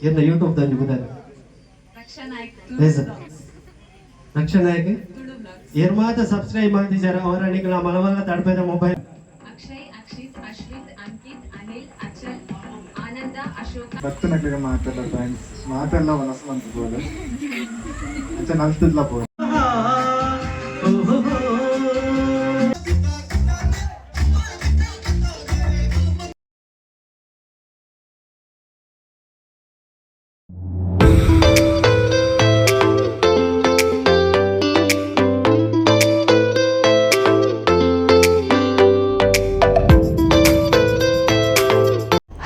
ಇರ್ನ ಯೂಟ್ಯೂಬ್ ದಂಜಿ ಬುದಾರ. Raksha Naik. Yes, sir. Raksha Nayak. Tulu blogs. ಏರ್ ಮಾತ ಸಬ್ಸ್ಕ್ರೈಬ್ ಮಾಡ್ತಿದ್ದಾರೆ ಅವರ ನಿಗಳ ಮಲಮಲ್ಲ ತಡಪೇದ ಮೊಬೈಲ್. ಅಕ್ಷಯ್, ಅಕ್ಷಿತ್, ಅಶ್ವಿತ್, ಅಂಕಿತ್, ಅನಿಲ್, ಅಚಲ್, ಆನಂದ, ಅಶೋಕ. ಬತ್ತನಕ್ಲಿಗೆ ಮಾತೆಲ್ಲ thanks. ಮಾತೆಲ್ಲ ಮನಸ್ಸು ಮಂತ್ ಬೋಲು ಅಂಚ ನಲ್ತದ್ಲ ಪೋಲು.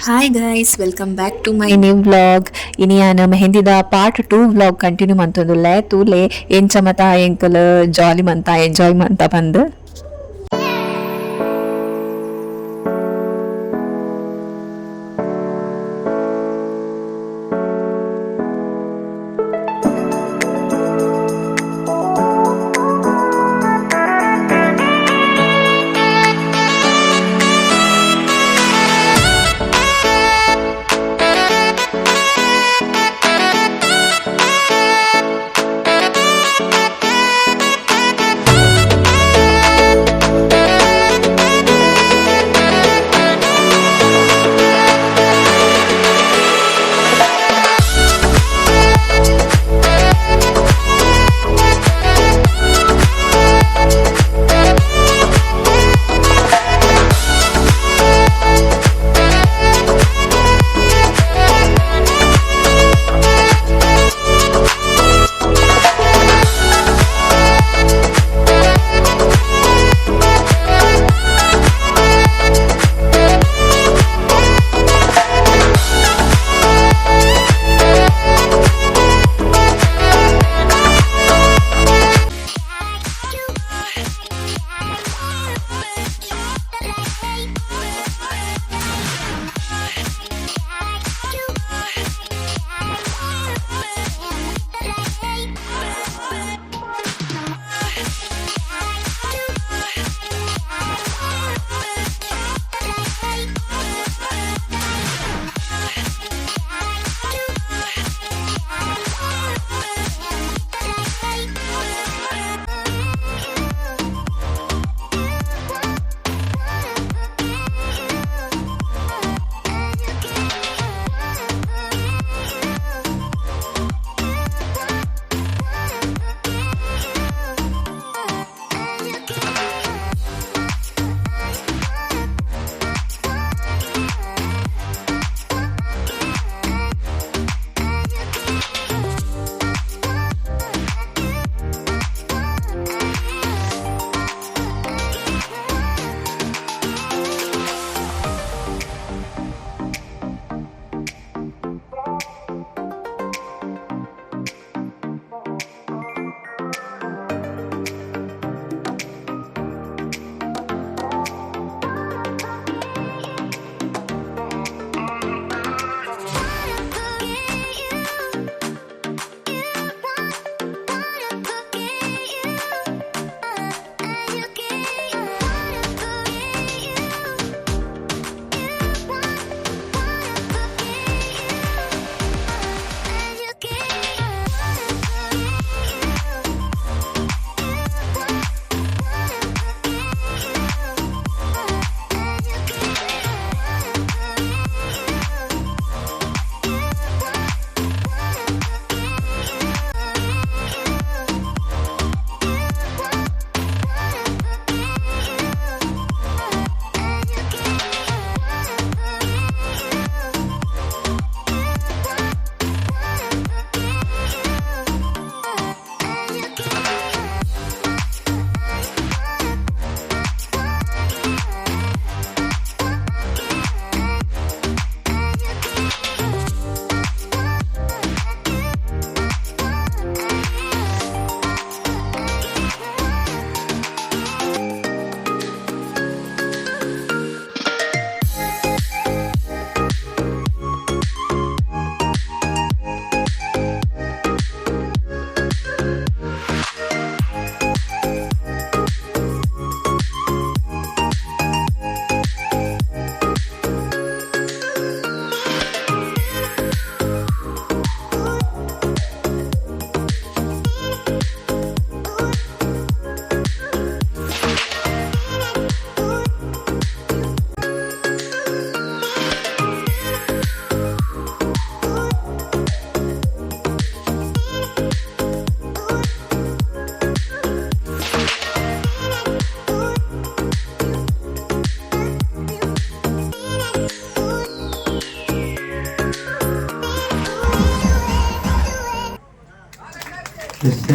Hi guys, welcome back to my new vlog. ಇನಿಯಾನ ಮೆಹಂದಿದ part 2 vlog continue ಮಂತೊಂದುಲ್ಲೆ. ತೂಲೆ ಎಂಚ ಮತ ಎಂಕಲ್ ಜಾಲಿ ಮಂತ ಎಂಜಾಯ್ ಮಂತ ಬಂದು.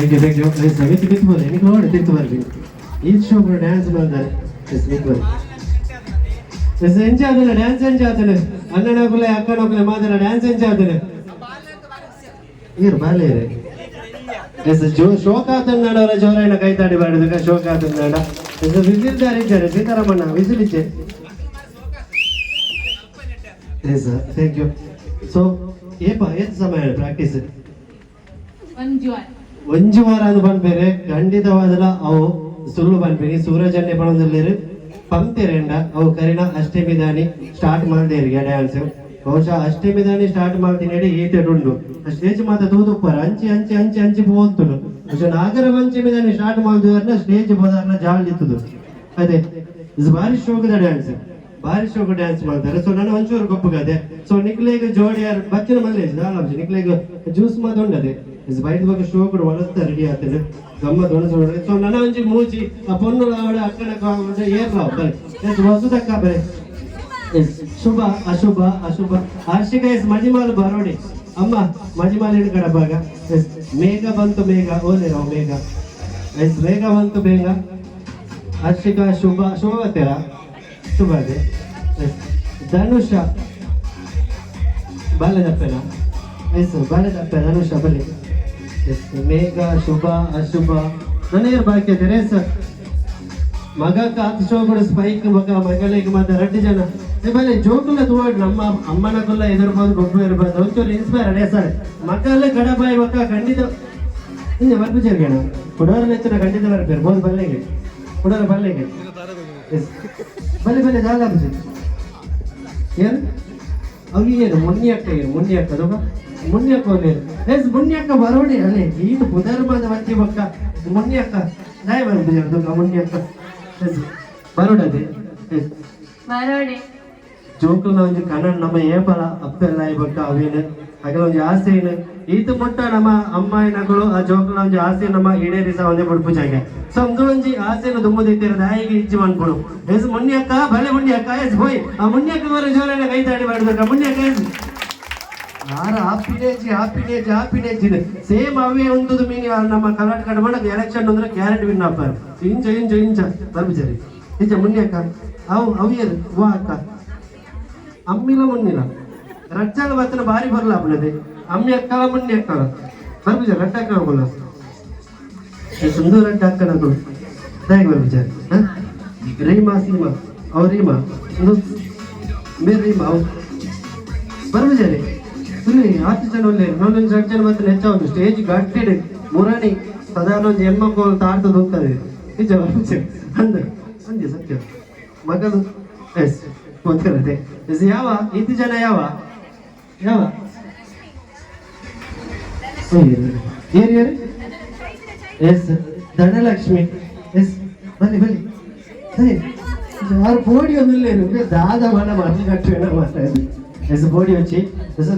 Thank you, thank you. ಮಿತ್ ಮಿತ್ ಬೋಲೆ ನಿಕ್ಲು ನೋಡಿ ತಿರ್ತು ಬರ್ರಿ. ಈ ಶೋ ಕೂಡ ಡ್ಯಾನ್ಸ್ ಮಾಡ್ತಾರೆ. ಎಸ್, ಮಿತ್ ಬರ್ರಿ. ಎಸ್, ಎಂಚ ಆತನ ಡ್ಯಾನ್ಸ್? ಎಂಚ ಆತನ? ಅಣ್ಣನಕುಲೆ ಅಕ್ಕನಕುಲೆ ಮಾತಾಡ ಡ್ಯಾನ್ಸ್ ಎಂಚ ಆತನ? ಇರು ಬಾಲೆ. ಎಸ್, ಜೋ ಶೋಕಾತನ್ನಾಡವರ ಜೋರಾಯಣ ಕೈತಾಡಿ ಬಾಡಿದ ಶೋಕಾತನ್ನಾಡ. ಎಸ್, ವಿಸಿಲ್ ಇದ್ದಾರೆ ಸೀತಾರಾಮಣ್ಣ, ವಿಸಿಲ್ ಇಚ್ಚೆ. Yes, thank you. So ಏಪ ಏತ್ ಸಮಯ ಪ್ರಾಕ್ಟೀಸ್? ಒಂಜಿ ವಾರ. ಒಂಜಿ ವಾರ ಅದು ಪನ್ಪೇರೆ, ಖಂಡಿತವಾದಲ ಅವು ಸುಳ್ಳು ಪನ್ಪೇನಿ. ಸೂರಜನ್ನೆ ಪಣೊಂದುಲ್ಲೆರ್, ಪಂತೆರೆಂಡ ಅವು ಕರಿನ ಅಷ್ಟಮಿ ದಾನಿ ಸ್ಟಾರ್ಟ್ ಮಲ್ದೇರಿಗೆ ಡ್ಯಾನ್ಸ್. ಬಹುಶಃ ಅಷ್ಟಮಿ ದಾನಿ ಸ್ಟಾರ್ಟ್ ಮಲ್ತಿನೇಡಿ ಈತೆಡ್ ಉಂಡು. ಸ್ಟೇಜ್ ಮಾತ ತೂದುಪ್ಪರ, ಅಂಚಿ ಅಂಚಿ ಅಂಚಿ ಅಂಚಿ ಪೋಂತುಂಡು. ಬಹುಶಃ ನಾಗರ ಪಂಚಮಿ ದಾನಿ ಸ್ಟಾರ್ಟ್ ಮಲ್ದುವರ್ನ ಸ್ಟೇಜ್ ಬೋದಾರ್ನ ಜಾಲ್ ಇತ್ತುದು. ಅದೇ ಇದು ಬಾರಿ ಶೋಕದ ಡ್ಯಾನ್ಸ್, ಬಾರಿ ಶೋಕ ಡ್ಯಾನ್ಸ್ ಮಾಡ್ತಾರೆ. ಸೊ ನಾನು ಒಂಚೂರು ಗೊಪ್ಪುಗದೆ. ಸೊ ನಿಕ್ಲೇಗ್ ಜೋಡಿಯಾರ್ ಬಚ್ಚಿನ ಮಲ್ಲೇಜ್ ದಾಲಾಂಶ ನಿಕ್ಲೇಗ್ ಜ್ಯೂಸ್ ಮಾತ ಉಂಡದೆ. Is ಬೈಟ್ ಬಗ್ಗೆ ಶೋ ಕೂಡ ಒಣಸ್ತಾ ರೆಡಿ ಆಗ್ತದೆ, ಗಮ್ಮತ್ ಒಣಸ. ಸೊ ನನ್ನ ಒಂಜಿ ಮೂಜಿ ಆ ಪೊಣ್ಣು ಆವಡ ಅಕ್ಕನ ಏರ್ಲಾವ್ ಬರೆ. ಎಸ್, ವಸುದಕ್ಕ ಬರೆ. ಎಸ್, ಶುಭ ಅಶುಭ ಅಶುಭ ಹರ್ಷಿಕ. ಎಸ್, ಮಜಿಮಾಲ್ ಬರೋಡಿ ಅಮ್ಮ, ಮಜಿಮಾಲ್ ಹಿಡ್ಕಡ ಭಾಗ. ಎಸ್, ಮೇಘ ಬಂತು ಮೇಘ ಓಲೆ ರಾವ್ ಮೇಘ. ಎಸ್, ಮೇಘ ಬಂತು ಮೇಘ. ಹರ್ಷಿಕಾ, ಶುಭ, ಶುಭ ಬರ್ತೀರಾ? ಶುಭ ಅದೇ. ಎಸ್, ಧನುಷ ಬಾಲೆ ತಪ್ಪೇನಾ? ಎಸ್, ಬಾಲೆ ತಪ್ಪೆ. ಧನುಷ ಬಲಿ. ಎಸ್, ಮೇಘ, ಶುಭ, ಅಶುಭ. ನನಗೇನು ಬಾಕಿ ಇದ್ದಾರೆ? ಎಸ್, ಮಗ ಕಾತ್ ಶೋ ಕೂಡ ಸ್ಪೈಕ್ ಮಗ ಮಗಳಿಗೆ ಮಾತ್ರ ರಡ್ಡು ಜನ. ಏ ಬಲೆ ಜೋಕುಲ ತೂವಡ್, ನಮ್ಮ ಅಮ್ಮನ ಕುಲ್ಲ ಎದುರ್ಬೋದು, ಗೊಬ್ಬು ಇರ್ಬೋದು, ಒಂಚೂರು ಇನ್ಸ್ಪೈರ್ ಅಡೆ ಸರ್. ಮಕ್ಕಳೇ ಕಡಬಾಯಿ ಮಕ್ಕ ಖಂಡಿತ ಇಂಜ ಬರ್ಪುಜೇರ್ಗಣ ಕುಡೋರ ನೆಚ್ಚಿನ ಖಂಡಿತ ಬರ್ಪೇರು ಬೋದು. ಬಲ್ಲೆಗೆ ಕುಡೋರ ಬಲ್ಲೆಗೆ. ಎಸ್, ಬಲ್ಲೆ ಬಲ್ಲೆ ಜಾಲ ಬುಜಿ. ಏನು ಅವು? ಏನು ಮುನ್ನಿ ಅಕ್ಕ? ಏನು ಮುನ್ನಿ ಅಕ್ಕ? ಅದು ಮುನ್ನಿ ಅಕ್ಕ ಒಲ್ಲೇರು. ಎಸ್, ಮುನ್ನಿ ಅಕ್ಕ ಬರೋಡಿ. ಅಲ್ಲಿ ಈತ ಪುದರ್ ಬಂದ ಮಂಚಿ ಬಕ್ಕ ಮುನ್ನಿ ಅಕ್ಕ ದಾಯ ಬರ್ಪುಜೇರು ದುಕ್ಕ ಮುನ್ನಿ ಅಕ್ಕ. ಎಸ್, ಬರೋಡದೆ. ಎಸ್. ಬರೋಡೆ. ಜೋಕುಲ್ನ ಒಂಜಿ ಕಣ ನಮ್ಮ ಏಪಲ ಅಪ್ಪೆಲ್ಲ ಬೊಕ್ಕ ಅವೇನು ಅಗಲ ಒಂಜಿ ಆಸೆ ಏನು ಈತ ಮುಟ್ಟ ನಮ್ಮ ಅಮ್ಮಾಯಿನಗಳು ಆ ಜೋಕುಲ್ನ ಒಂಜಿ ಆಸೆ ನಮ್ಮ ಈಡೇರಿಸ ಒಂದೇ ಬುಡ್ಪು ಜಾಗೆ. ಸೊ ಒಂದು ಒಂಜಿ ಆಸೆನ ದುಮ್ಮದಿತ್ತೀರ ದಾಯಿಗೆ ಇಜ್ಜಿ ಮನ್ಪುಡು. ಎಸ್, ಮುನ್ನಿ ಅಕ್ಕ ಬಲೆ, ಮುನ್ನಿ ಅಕ್ಕ. ಎಸ್, ಹೋಯ್ ಆ ಮುನ್ನಿ ಅಕ್ಕ ಬರ. ಜೋರಾನ ಕೈ ತಾಡಿ ಮಾಡಿದಕ್ಕ ಮುನ್ನಿ ಅಕ್ಕ. ಎಸ್, ಆರ ಹಾಪಿನೇಜಿ ಹಾಪಿನೇಜಿ ಹಾಪಿನೇಜಿ ಇದೆ. ಸೇಮ್ ಅವೇ ಒಂದು ಮೀನಿ ನಮ್ಮ ಕರ್ನಾಟಕ ಮಾಡಕ್ ಎಲೆಕ್ಷನ್ ಅಂದ್ರೆ ಗ್ಯಾರಂಟಿ ವಿನ್ ಆಪಾರು. ಇಂಚ ಇಂಚ ಇಂಚ ಬರ್ಬಿಜರಿ ಇಂಚ ಮುನ್ನಿ ಅಕ್ಕ. ಅವು ಅವು ಏನು ವಾ ಅಕ್ಕ? ಅಮ್ಮಿಲ ಮುನ್ನಿಲ ರಜ್ಜಾಲ ಬತ್ತನ ಬಾರಿ ಬರಲ್ಲ ಅಪ್ಪನದೆ. ಅಮ್ಮಿ ಅಕ್ಕಲ ಮುನ್ನಿ ಅಕ್ಕಲ ಬರ್ಬಿಜ ರಡ್ಡ ಅಕ್ಕ ಹೋಗಲ್ಲ. ಸುಂದರ ರಡ್ಡ ಅಕ್ಕನಗಳು ದಾಯಿಗೆ ಬರ್ಬಿಜ. ರೀಮಾ ಸೀಮಾ ಅವ್ ರೀಮಾ ಮೇರ್ ರೀಮಾ ಅವು ಬರ್ಬಿಜಾರಿ. ಇಲ್ಲಿ ಆತು ಜನ ಒಳ್ಳೆ ಇನ್ನೊಂದೊಂದು ಜನ ಜನ ಮತ್ತೆ ಹೆಚ್ಚಾവുಂಟು. ಸ್ಟೇಜ್ ಗಟ್ಟಿಡ್ ಮುರಣಿ ಸಾಧಾರಣ ಒಂಜಿ ಎಮ್ಮಕ್ಕೋಲು ತಾಡ್ತ ದೂಕ್ತದೆ. ನಿಜ ಅಂದ ಅಂದೆ ಸತ್ಯ ಮಗಲು. ಎಸ್, ಗೊತ್ತಿರತ್ತೆ. ಎಸ್, ಯಾವ ಇತ್ತು ಜನ? ಯಾವ ಯಾವ ಏರು ಏರು. ಎಸ್, ಧನಲಕ್ಷ್ಮಿ. ಎಸ್, ಬನ್ನಿ ಬನ್ನಿ. ಸರಿ, ಯಾರು ಪೋಡಿ ಒಂದಿಲ್ಲ ದಾದ ಮನ ಮರಳಿ ಕಟ್ಟು ಮಾತಾಡಿ. ಎಸ್, ಬೋಡಿ వచ్చి. ಎಸ್,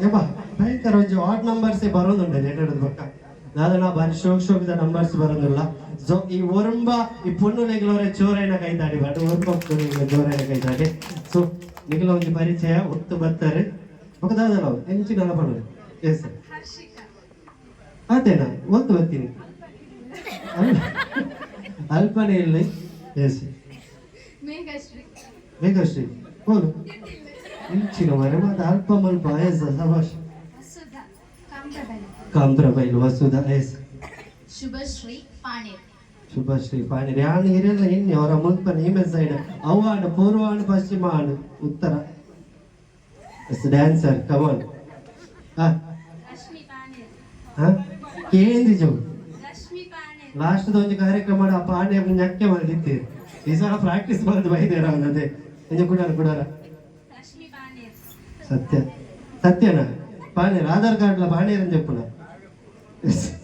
ತುಂಬ ಭಯಂಕರ ಒಂಜಿ ವಾರ್ಡ್ ನಂಬರ್ಸ್ ಬರೋದುಂಟು ಎಡ್ಡು ಪಕ್ಕ ದಾದನ ಬಾರಿ ಶೋಕ್ ಶೋಕ್ದ ನಂಬರ್ಸ್ ಬರೋದಿಲ್ಲ. ಸೊ ಈ ಒರಂಬ ಈ ಪೊಣ್ಣು ನೆಗ್ಲವರೆ ಚೋರೈನ ಕೈತಾಡಿ ಬಟ್ ಒರಂಬ ಜೋರೈನ ಕೈತಾಡಿ. ಸೊ ನಿಗಲ ಒಂಜಿ ಪರಿಚಯ ಒತ್ತು ಬರ್ತಾರೆ ಬೊಕ ದಾದನ ಎಂಚಿನ ಪಣ್ಣು. ಎಸ್, ಆತೇನಾ ಒತ್ತು ಬರ್ತೀನಿ ಅಲ್ಪನೆ ಇಲ್ಲಿ. ಎಸ್. ಮೇಘಶ್ರೀ. ಮೇಘಶ್ರೀ ಹೋಲು ಇಂಚಿನ ಮರೆ ಮಾತ ಅಲ್ಪ ಮಲ್ಪ. ಎಸ್, ಸಭಾಷ್. ವಸುಧಾ ಕಾಮ್ರಬೈಲ್. ಕಾಂತ್ರಬೈಲ್ ವಸುಧಾ. ಎಸ್. ಶುಭಶ್ರೀ ಪಾಣೇರ್. ಶುಭಶ್ರೀ ಪಾಣಿ ಯಾನ್ ಇರೆಲ್ಲ ಇನ್ನಿ ಅವರ ಮುಲ್ಪನ ಈಮೆ ಸೈಡ್ ಅವು ಆಂಡ್ ಪೂರ್ವ ಆಂಡ್ ಪಶ್ಚಿಮ ಆಂಡ್ ಉತ್ತರ. S, dancer come on. ಹಾ. ರಶ್ಮಿ ಪಾಣೇರ್. ಹಾ, ಕೇಂದ್ರಿ ಜೋ. ರಶ್ಮಿ ಪಾಣೇರ್. ಲಾಸ್ಟ್ ಒಂಜಿ ಕಾರ್ಯಕ್ರಮ ಆ ಪಾಣೆ ñಕ್ಕೆ ಮಾಡಿತ್ತೀರಿ. ಈ ಸಲ ಪ್ರಾಕ್ಟೀಸ್ ಮಾಡೋದು ಬೈದೇರ ಅದೇ ಇಂಜ ಕುಡಾರ ಕುಡಾರ. ರಶ್ಮಿ ಪಾಣೇರ್. ಸತ್ಯ ಸತ್ಯನಾ? ಪಾಣೇರ್ ಆಧಾರ್ ಕಾರ್ಡ್ಲ ಪಾಣೇರ್ ಅಂತ చెప్పున.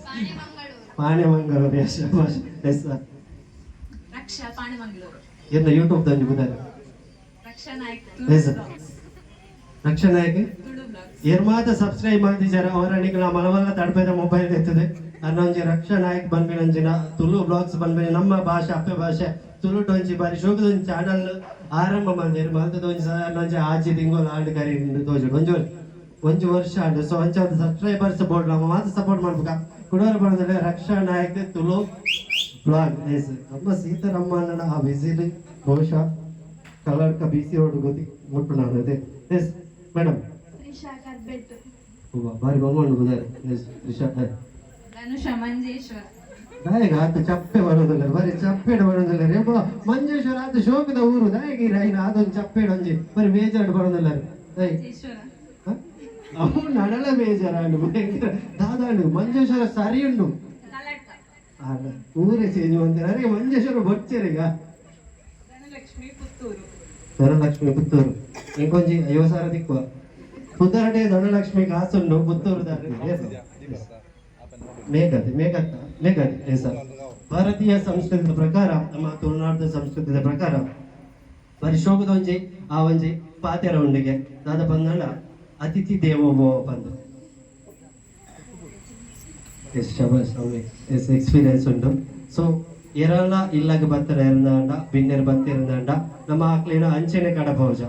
ಪಾಣೆ ಮಂಗಳೂರು. ಪಾಣೆ ಮಂಗಳೂರು. Yes, yes. ರಕ್ಷಾ ಪಾಣೆ ಮಂಗಳೂರು. ಎನ್ನ ಯೂಟ್ಯೂಬ್ ದಂಜಿ ಬುದಾರ. ರಕ್ಷಾ ನಾಯ್ಕ್. ಎಸ್. ರಕ್ಷಾ ನಾಯಕ್. ತುಳು ಬ್ಲಾಗ್ಸ್. ಏರ್ಮಾತ ಸಬ್ಸ್ಕ್ರೈಬ್ ಮಾಡ್ತಿದ್ದಾರೆ ಅವರ ನಿಕಲ ಮಲಮಲ್ಲ ತಡಪೇದ ಮೊಬೈಲ್ ಎತ್ತದೆ ಅನ್ನೊಂಜಿ ರಕ್ಷಾ ನಾಯಕ್ ಬಂದ್ಬಿನಂಚಿನ ತುಳು ಬ್ಲಾಗ್ಸ್ ಬಂದ್ಬಿನ ನಮ್ಮ ಭಾಷೆ ಅಪ್ಪೆ ಭಾಷೆ ತುಳು ಒಂಜಿ ಬಾರಿ ಶೋಕದೊಂಜಿ ಚಾನಲ್ ಆರಂಭ ಮಲ್ದೇರು ಮಲ್ತದ ಒಂಜಿ ಸಾಧಾರಣ ಒಂಜಿ ಆಜಿ ತಿಂಗಳು ಆಂಡ್ ಕರಿ ತೋಜುಡು ಒಂಜಿ ಒಂಜಿ ವರ್ಷ ಆಂಡ್. ಸೊ ಅಂಚ ಸಬ್ಸ್ಕ್ರೈಬರ್ಸ್ ಬೋರ್ಡ್ ನಮ್ಮ ಮಾತ್ರ ಸಪೋರ್ಟ್ ಮಾಡ್ಬೇಕ. ಕುಡ ಕುಡೋರ ಬಣ್ಣದಲ್ಲಿ ರಕ್ಷಾ ನಾಯಕ್ ತುಳು ಬ್ಲಾಗ್. ಎಸ್, ನಮ್ಮ ಸೀತಾರಮ್ಮನ ಆ ವಿಸಿಲ್ ಬಹುಶಃ ಕಲ್ಲಡ್ಕ B C road ಗೊತ್ತಿ ಮುಟ್ಟು ನಾನು ಅದೇ. Yes madam. Trisha Kadbettu. ಬಾರಿ ಬಂಗೊಂಡು ಬುದಾರೆ. ಎಸ್ ತ್ರಿಷಾ. ಧನುಷ ಮಂಜೇಶ್ವರ. ದಾಯಗ ಆತ ಚಪ್ಪೆ ಬರೋದಿಲ್ಲ, ಬರೀ ಚಪ್ಪೆಡ್ ಬರೋದಿಲ್ಲ ರೇ. ಮಂಜೇಶ್ವರ ಆತ ಶೋಕದ ಊರು. ದಾಯಗ ರೈನ ಅದೊಂದು ಚಪ್ಪೆಡ್ ಒಂಜಿ ಬರೀ ಬೇಜಾರು ಬರೋದಿಲ್ಲ ದೈ. ಮಂಜೇಶ್ವರ. ಅವು ನಡಲ ಬೇಜಾರಾಂಡು ಭಯಂಕರ ದಾದಾಂಡು. ಮಂಜೇಶ್ವರ ಸರಿ ಉಂಡು. ಕಲ್ಲಡ್ಕ. ಊರೇ ಚೇಂಜ್ ಅಂತಾರೆ. ಅರೆ, ಮಂಜೇಶ್ವರ ಬೊಚ್ಚರಿಗ. ಧನಲಕ್ಷ್ಮಿ ಪುತ್ತೂರು. ಧನಲಕ್ಷ್ಮಿ ಪುತ್ತೂರು. ಇಂಕೊಂಜಿ 50,000 ದಿಕ್ಕುವ ಪುತ್ತರಟೆ. ಧನಲಕ್ಷ್ಮಿ ಕಾಸುಂಡು ಪುತ್ತೂರು. ಮೇಘತಿ ಮೇಘತ್ತ ಮೇಘತಿ. ಎಸ್, ಭಾರತೀಯ ಸಂಸ್ಕೃತಿಯ ಪ್ರಕಾರ, ನಮ್ಮ ತುಳುನಾಡಿನ ಸಂಸ್ಕೃತಿಯ ಪ್ರಕಾರ ಪರಿಶೋಕದ ಒಂಜಿ ಆ ಒಂಜಿ ಪಾತೆರ ಉಂಡಿಗೆ. ದಾದ ಪಂದಂಡ ಅತಿಥಿ ದೇವೋ ಭವ ಪಂದು. ಎಸ್, ಶಬಾಷ್. ಎಸ್, ಎಕ್ಸ್ಪೀರಿಯನ್ಸ್ ಉಂಟು. ಸೊ ಎರಲ ಇಲ್ಲಗ ಬತ್ತರ ಇರಂದಾಂಡ, ಬಿನ್ನೆರ್ ಬತ್ತಿರಂದಾಂಡ ನಮ್ಮ ಆಕ್ಲಿನ ಅಂಚೆನೆ ಕಡಪೌಜ.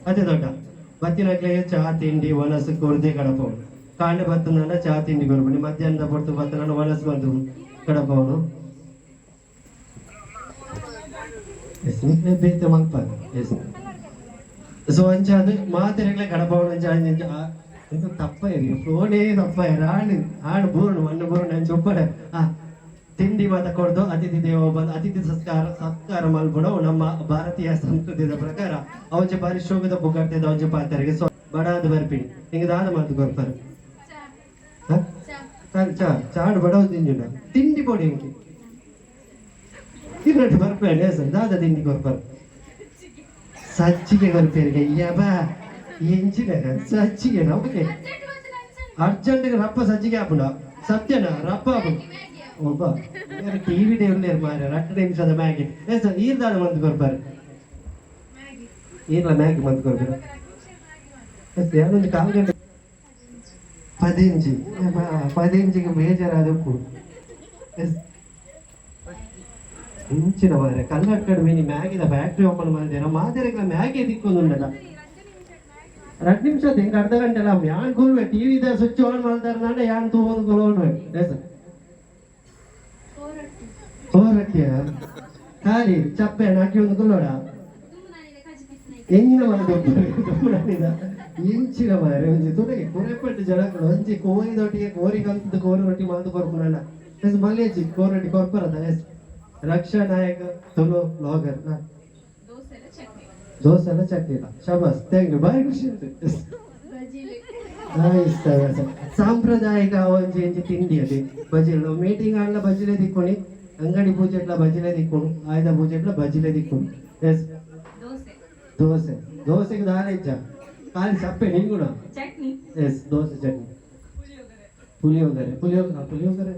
ಅದೇ ದೊಡ್ಡ ಬತ್ತಿನಕ್ಲೆಗೆ ಚಹಾ ತಿಂಡಿ ಒಣಸು ಕೊರ್ದೆ ಕಡಪೌಡು. ಕಾಂಡೆ ಬತ್ತಂದಾಂಡ ಚಹಾ ತಿಂಡಿ ಕೊರ್ಪುಂಡು. ಮಧ್ಯಾಹ್ನದ ಪೊರ್ತು ಬತ್ತನಾಂಡ ಒಣಸು ಬಂದು ಕಡಪೌಡು. ಎಸ್, ನಿಕ್ಲೆ ಬೇತೆ ಮಲ್ಪಾಗ. ಎಸ್, ಸೊ ಅಂಚಾದ ಮಾತೆರೆಗ್ಲೆ ಕಡಪೌಡು. ಅಂಚ ಅಂಚ ಇದು ತಪ್ಪ ಇರಿ, ಫೋನೇ ತಪ್ಪ. ಆಣ್ ಆಣ್ ಬೂರ್ಣು ಮಣ್ಣು ಬೂರ್ಣು ಅಂಚ ಉಪ್ಪಡೆ. ಆ ತಿಂಡಿ ಮಾತ ಕೊಡ್ದು ಅತಿಥಿ ದೇವೋ ಬಂದು ಅತಿಥಿ ಸತ್ಕಾರ ಸತ್ಕಾರ ಮಲ್ಪುಣವು ನಮ್ಮ ಭಾರತೀಯ ಸಂಸ್ಕೃತಿಯ ಪ್ರಕಾರ ಅವಂಚ ಪರಿಶೋಕದ ಪುಗರ್ತೆದ ಅವಂಚ ಪಾತೆರೆಗೆ. ಸೊ ಬಡಾದ ಬರ್ಪಿಣಿ ಹಿಂಗ ದಾದ ಮಾತು ಕೊರ್ಪರು. ಚಾ ಚಾಡು ಬಡವ ತಿಂಜುಂಡ ತಿಂಡಿ ಪೊಡಿ ಇಂಕಿ ತಿನ್ನಟ್ಟು ಬರ್ಪೇನೆ ಸರ್. ದಾದ ತಿಂಡಿ ಕೊರ್ಪರು? ಸಜ್ಜಿಗೆ ಕೊರ್ಪೇರಿಗೆ. ಯಬ ಎಂಚಿನ ಸಜ್ಜಿಗೆ? ನಮಗೆ ಅರ್ಜೆಂಟ್ ರಪ್ಪ ಸಜ್ಜಿಗೆ ಹಾಪುಂಡ. ಸತ್ಯನ ರಪ್ಪ ಹಾಪುಂಡು. ಒಬ್ಬ ಟಿವಿ ಉಲ್ಲೇರು ಮಾರ 2 ನಿಮಿಷದ ಮ್ಯಾಗಿ. ಎಸ್, ಈರ್ದಾದ ಮಂತ್ ಕೊರ್ಪಾರು? ಈರ್ಲ ಮ್ಯಾಗಿ ಮಂತ್ ಕೊರ್ಪಾರು. ಎಸ್, ಯಾರೊಂದು ಕಾಲು ಗಂಟೆ ಪದಿಂಜಿ ಪದಿಂಜಿಗೆ ಬೇಜಾರಾದ ಎಸ್ ಇಂಚಿನ ಮಾರೆ. ಕಲ್ಲಡ್ಕಡ್ ಮಿನಿ ಮ್ಯಾಗಿದ ಫ್ಯಾಕ್ಟ್ರಿ ಓಪನ್ ಮಾಡಿದ್ದೇನೆ. ಮಾತೆರೆಗ್ಲ ಮ್ಯಾಗಿ ದಿಕ್ಕೊಂದುಂಡಲ್ಲ. 2 ನಿಮಿಷ ಹಿಂಗೆ ಅರ್ಧ ಗಂಟೆ ಅಲ್ಲ. ಯಾನ್ ಕೂಲ್ವೆ ಟಿವಿದ ಸ್ವಿಚ್ ಆನ್ ಮಾಡ್ತಾರೆ ನಾನೆ ಯಾನ್ ತೂವೊಂದು ಕುಲೋನ್ವೆ. ಎಸ್, ಹೋರಟ್ಟಿಯ ಖಾಲಿ ಚಪ್ಪೆ ನಾಕಿ ಒಂದು ಕುಲ್ಲೋಡ ಎಂಜಿನ ಮಾತು ಇಂಚಿನ ಮಾರೆ. ಒಂಜಿ ತುಲೆಗೆ ಕುರೆಪಟ್ಟು ಜನಗಳು ಒಂಜಿ ಕೋರಿ ದೊಟ್ಟಿಗೆ ಕೋರಿ ಕಂತದ ಕೋರಿ ರೊಟ್ಟಿ ಮಾತು ಕೊರ್ಪುನಲ್ಲ. ಎಸ್, ಮಲ್ಲೇಜಿ ಕೋರಿ ರೊಟ್ಟಿ ಕೊರ್ಪರದ. S, Raksha Nayak Tulu blogger. ದೋಸೆ ಎಲ್ಲ ಚಟ್ನಿ. ದೋಸೆ ಎಲ್ಲ ಚಟ್ನಿ ಇಲ್ಲ. ಶಬಾಸ್, thank you. ಬಾರಿ ಖುಷಿ ಆಯ್ತು. ಎಸ್. ಸಾಂಪ್ರದಾಯಿಕ ಒಂಜಿ ಒಂಜಿ ತಿಂಡಿ ಅದೇ ಬಜಿಲು. ಮೀಟಿಂಗ್ ಆಂಡ ಬಜಿಲೆ ದಿಕ್ಕೊಣಿ, ಅಂಗಡಿ ಪೂಜೆಟ್ಲ ಬಜಿಲೆ ದಿಕ್ಕೊಣು, ಆಯ್ದ ಪೂಜೆಟ್ಲ ಬಜಿಲೆ ದಿಕ್ಕೊಣು. ಎಸ್. ದೋಸೆ. ದೋಸೆ. ದೋಸೆಗೆ ದಾರ ಇಜ್ಜ, ಖಾಲಿ ಚಪ್ಪೆ ನಿಂಗುಣ. ಚಟ್ನಿ. ಎಸ್, ದೋಸೆ ಚಟ್ನಿ. ಪುಳಿಯೋಗರೆ. ಪುಳಿಯೋಗರೆ, ಪುಳಿಯೋಗರೆ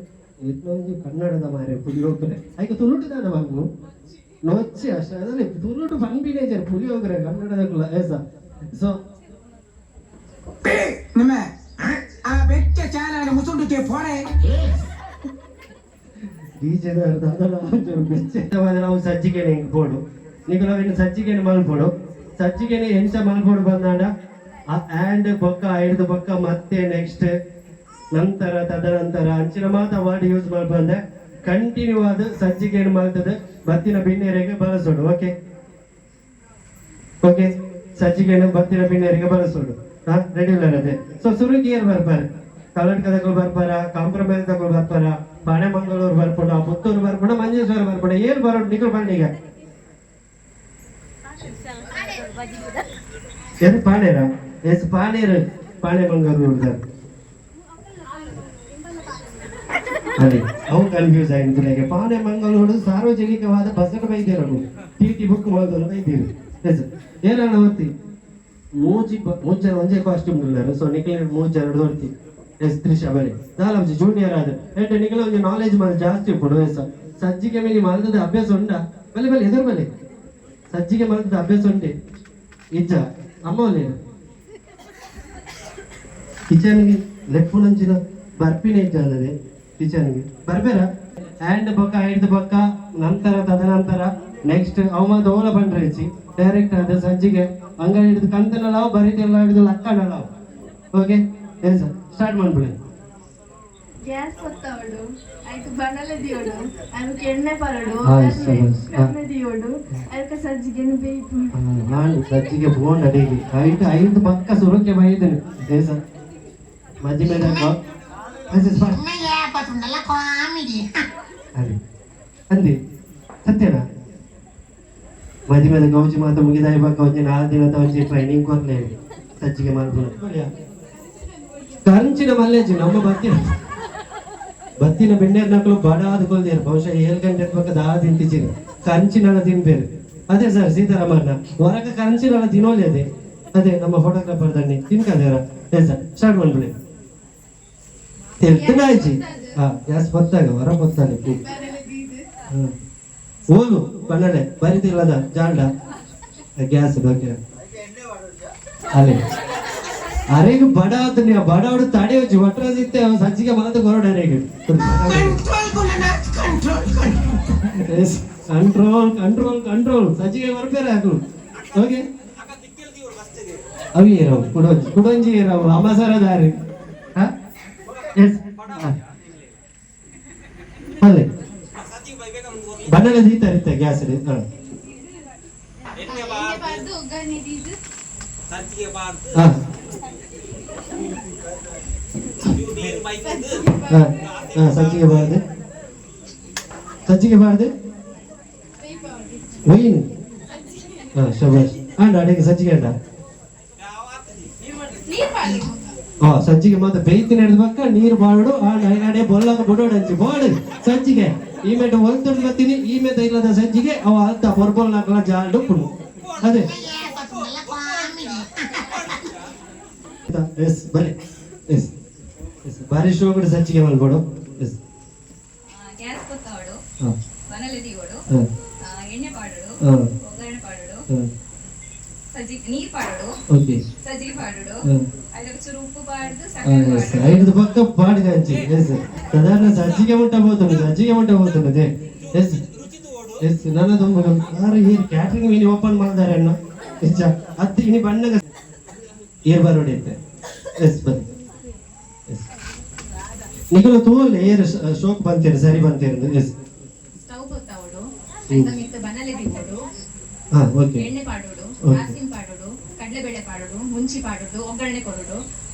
ಒಂಜಿ ಕನ್ನಡದ ಮಾರೆ ಪುಳಿಯೋಗರೆ. ಐಕ ತುಳುಟು ದಾದ ಮಗು ನೊಚ್ಚಿ ಅಷ್ಟೇ. ಅದೇ ತುಳುಟು ಪನ್ಪಿನೇ ಪುಳಿಯೋಗರೆ ಕನ್ನಡದ. ಎಸ್, ಸೊ ನಿಮ್ಮ ಆ ಬೆಚ್ಚ ಚಾಲಾನ ಮುಸುಂಡುಕ್ಕೆ ಪೋರೆ. ಡಿಜೆದ ನಾವು ಸಜ್ಜಿಗೆನೆ ಹಿಂಗ್ ಪೋಡು ನಿಕುಲು ಅವೆನ್ ಸಜ್ಜಿಗೆನೆ ಮಲ್ಪೊಡು. ಸಜ್ಜಿಗೆನೆ ಎಂಚ ಮಲ್ಪೊಡು ಬಂದಾಂಡ ಆ್ಯಂಡ್ ಬೊಕ್ಕ ಐಡ್ದು ಬೊಕ್ಕ ಮತ್ತೆ ನೆಕ್ಸ್ಟ್ ನಂತರ ತದನಂತರ ಅಂಚಿನ ಮಾತ ವರ್ಡ್ ಯೂಸ್ ಮಲ್ಪಂದೆ ಕಂಟಿನ್ಯೂ ಆದ್ ಸಜ್ಜಿಗೆನೆ ಮಲ್ತದ ಬತ್ತಿನ ಬಿನ್ನೆರೆಗೆ ಬಳಸೋಡು. ಓಕೆ ಓಕೆ, ಸಜ್ಜಿಗೆನೆ ಬತ್ತಿನ ಬಿನ್ನೆರಿಗೆ ಬಳಸೋಡು. ಹಾ, ರೆಡಿ ಇಲ್ಲ ಅದೇ. ಸೊ ಸುರುಕ್ ಏರ್ ಬರ್ಪಾರೆ? ಕಲ್ಲಡ್ಕದಕುಲು ಬರ್ಪಾರ, ಕಾಂಪ್ರಮೈಸ್ ದಕುಲು ಬರ್ಪಾರ, ಪಾಣೆಮಂಗಳೂರು ಬರ್ಪುಂಡ, ಪುತ್ತೂರು ಬರ್ಪುಂಡ, ಮಂಜೇಶ್ವರ ಬರ್ಪುಂಡ, ಏರ್ ಬರೋಡು ನಿಕುಲು ಪಂಡಿಗ? ಎದು ಪಾಣೇರ? ಎಸ್, ಪಾಣೇರು ಪಾಣೆಮಂಗಳೂರು. ಅದೇ ಅವು ಕನ್ಫ್ಯೂಸ್ ಆಯ್ತು. ಪಾಣೆಮಂಗಳೂರು ಸಾರ್ವಜನಿಕವಾದ ಬಸ್ಸನ್ನು ಬೈದಿರನು ಟಿ ಟಿ ಬುಕ್ ಮಾಡೋದು ಬೈದಿರು. ಎಸ್, ಏನಣ್ಣ ಓದ್ತಿ ಮೂಜಿ ಮೂಜಿ ಜನ ಒಂಜೇ ಕಾಸ್ಟ್ಯೂಮ್ ಉಲ್ಲೆರ್. ಸೊ ನಿಕ್ಲೆ ಮೂಜಿ ಜನ ದೊರ್ತಿ. ಎಸ್, ತ್ರಿಷಾ ಬರಿ ದಾಲ ಒಂಜಿ ಜೂನಿಯರ್ ಆದ್ ಎಡ್ಡೆ. ನಿಕ್ಲೆ ಒಂಜಿ ನಾಲೆಜ್ ಮಾತ ಜಾಸ್ತಿ ಉಪ್ಪುಂಡು. ಎಸ್, ಸಜ್ಜಿಗೆ ಮೇಲೆ ಮಲ್ತದ ಅಭ್ಯಾಸ ಉಂಡಾ? ಬಲೆ ಬಲೆ, ಎದುರು ಬಲೆ. ಸಜ್ಜಿಗೆ ಮಲ್ತದ ಅಭ್ಯಾಸ ಉಂಡೆ ಇಜ್ಜ? ಅಮ್ಮ ಒಲ್ಲೆರ್? ಕಿಚನ್ಗೆ ಲೆಪ್ಪುನಂಚಿನ ಬರ್ಪಿನ ಇಜ್ಜಾದದೆ. ಕಿಚನ್ಗೆ ಬರ್ಬೇರ? ಆ್ಯಂಡ್ ಬೊಕ್ಕ ಐಡ್ದು ಬೊಕ್ಕ ನಂತರ ತದನಂತರ ನೆಕ್ಸ್ಟ್ ಅವು ಮಾತ ಓಲ ಪಂಡ್ರೆ ಹೆಚ್ಚಿ ಡೈರೆಕ್ಟ್ ಆದ ಸಜ್ಜಿಗೆ ಅಂಗಡಿ ಹಿಡಿದು ಕಂತನಲಾವು ಬರಿತೆಲ್ಲ ಹಿಡಿದು ಲಕ್ಕನಲಾವು. ಓಕೆ, ಎಸ್, ಸ್ಟಾರ್ಟ್ ಮಾಡ್ಬಿಡಿ. ಗ್ಯಾಸ್ ಪೊತ್ತವಡು ಐಕ್ ಬಣಲೆ ದಿಯೋಡು ಐಕ್ ಎಣ್ಣೆ ಪರಡು ಶಬಾಷ್. ಒಗ್ಗರಣೆ ದಿಯೋಡು ಐಕ್ ಸಜ್ಜಿಗೆನು ಬೇಯ್ಪು. ನಾನು ಸಜ್ಜಿಗೆ ಫೋನ್ ಅಡಿಗೆ ಐದು ಐದು ಪಕ್ಕ ಸುರಕ್ಕೆ ಬೈದನು ದೇಶ ಮಜ್ಜಿ ಮೇಲೆ ಅದೇ ಅಂದಿ ಸತ್ಯನಾ? ಮದಿಮೆದ ಗೌಜಿ ಮಾತ ಮುಗಿದಾಯಿ ಬಕ್ಕ ಒಂಜಿ 4 ದಿನದ ಒಂಜಿ ಟ್ರೈನಿಂಗ್ ಕೊರ್ಲೆ ಸಜ್ಜಿಗೆ ಮಲ್ಪುನ ಕಂಚಿನ ಮಲ್ಲೇಜಿ. ನಮ್ಮ ಬತ್ತಿನ ಬತ್ತಿನ ಬೆಣ್ಣೆರ್ನಕ್ಲು ಬಡ ಆದ್ಕೊಲ್ದೇರು. ಬಹುಶಃ 7 ಗಂಟೆ ಪಕ್ಕ ದಾ ತಿಂತಿಚಿರಿ ಕಂಚಿನ ತಿನ್ಬೇರು. ಅದೇ ಸರ್ ಸೀತಾರಾಮಣ್ಣ ಹೊರಗ ಕಂಚಿನ ತಿನ್ನೋಲಿ. ಅದೇ ಅದೇ ನಮ್ಮ ಫೋಟೋಗ್ರಾಫರ್ ದಂಡಿ ತಿನ್ಕದೇರ. ಎಸ್ ಸರ್, ಸ್ಟಾರ್ಟ್ ಮಾಡ್ಬಿಡಿ. ತೆಲ್ತನಾಯ್ಚಿ. ಹಾ, ಗ್ಯಾಸ್ ಬತ್ತಾಗ ಹೊರ ಬತ್ತಾನೆ. ಓದು ಬಣ್ಣಲೆ ಬರಿತಿಲ್ಲದ ಜಾಂಡ ಗ್ಯಾಸ್. ಓಕೆ, ಅಲ್ಲೇ ಅರೆಗ್ ಬಡ ಆತು. ನೀವು ಬಡವಡು ತಡೆಯೊಚ್ಚಿ ಒಟ್ಟರಾಜಿತ್ತೆ ಸಜ್ಜಿಗೆ ಮಾತು ಕೊರಡು ಅರೆಗ್. Control control control. ಸಜ್ಜಿಗೆ ಬರ್ಬೇರೆ ಹಾಕು. ಓಕೆ, ಅವಿ ರಾವ್ ಕುಡೊಂಜಿ ಕುಡೊಂಜಿ ರಾವ್ ಅಮಸರ ದಾರಿ. ಎಸ್, ಅಲ್ಲೇ ಬಣ್ಣಲೆ ದೀತಾರಿತ್ತೆ ಗ್ಯಾಸ್. ಹಾ. ಎಣ್ಣೆ ಪಾಡ್ದು ಒಗ್ಗರಣೆ ದೀದು. ಹಾ ಹಾ ಹಾ ಸಜ್ಜಿಗೆ ಬಾರ್ದು, ಸಜ್ಜಿಗೆ ಬಾರ್ದು ಒಯ್ಯಿನಿ. ಹಾ, ಶಬಾಷ್. ಅಂಡ ಅಡಿಗೆ ಸಜ್ಜಿಗೆ ಅಂಡ. ನೀರು ಪಾಡು. ಹಾ, ಸಜ್ಜಿಗೆ ಮಾತ್ರ ಬೇಯ್ತಿ ನಡೆದ ಪಕ್ಕ ನೀರು ಬಾಡು. ಆ ನಡೆ ಬೊಲ್ಲಕ ಬುಡೋಡು ಅಂಚಿ ಬೋಡು ಸಜ್ಜಿಗೆ. ಈ ಮೇಟ ಒಲ್ತೊಡ್ದು ಬತ್ತೀನಿ. ಈ ಮೇತ ಇಲ್ಲದ ಸಜ್ಜಿಗೆ ಅವ ಅಲ್ತ ಬೊರ್ಬೊಲ್ ನಾಕಲ ಜಾಲ್ಡು ಪುಡು. ಅದೇ, ಎಸ್, ಬಲೆ. ಎಸ್ ಎಸ್, ಬಾರಿ ಶೋಗಡು ಸಜ್ಜಿಗೆ ಮಲ್ಬೋಡು. ಎಸ್. ಗ್ಯಾಸ್ ಪೊತ್ತವಡು. ಬನಲೆ ದೀವಡು. ಎಣ್ಣೆ ಪಾಡೋಡು. ಒಗ್ಗರಣೆ ಪಾಡೋಡು. ಸಜ್ಜಿಗೆ ನೀರು ಪಾಡೋಡು. ಸಜ್ಜಿಗೆ ಪಾಡೋಡು. ಅದಕ್ಕೆ ಚೂರು ಉಪ್ಪು ಪಾಡ್ದು ಸಕ್ಕರೆ ಪಾಡೋಡು. ಐದು ಪಕ್ಕ ಪಾಡಿದ ಅಂಚಿ. ಎಸ್, ಸಾಧಾರಣ ಸಜ್ಜಿಗೆ ಮುಟ್ಟ పోతుంది, ಸಜ್ಜಿಗೆ ಮುಟ್ಟ పోతున్నది. ಎಸ್ ಎಸ್, ನನ್ನ ತುಂಬ ಆರು ಏರ್ ಕ್ಯಾಟ್ರಿಂಗ್ ಮೀನಿ ಓಪನ್ ಮಾಡಿದ್ದಾರೆ ಅಣ್ಣ ನಿಜ. ಅತ್ತು ಇನಿ ಬಣ್ಣಗ ಏರ್ ಬರೋಡಿ ಇತ್ತೆ. ಎಸ್, ಬನ್ನಿ. ಎಸ್, ನಿಕಲು ತೂಲ್ ಏರ್ ಶೋಕ್ ಬಂತೀರಿ, ಸರಿ ಬಂತೀರಿ. ಎಸ್. ಸ್ಟವ್ ಪೊತ್ತವಡು, ಐತ ಮಿತ್ತ ಬನಲೆ ದೀವೋಡು. ಹಾ ಓಕೆ ಎಣ್ಣೆ ಪಾಡೋಡು. ದಾಸಿಮ್ ಪಾಡೋಡು, ಕಡಲೆಬೇಳೆ ಪಾಡೋಡು, ಮುಂಚಿ ಪಾಡೋಡು, ಒಗ್ಗರಣೆ ಕೊಡೋಡು,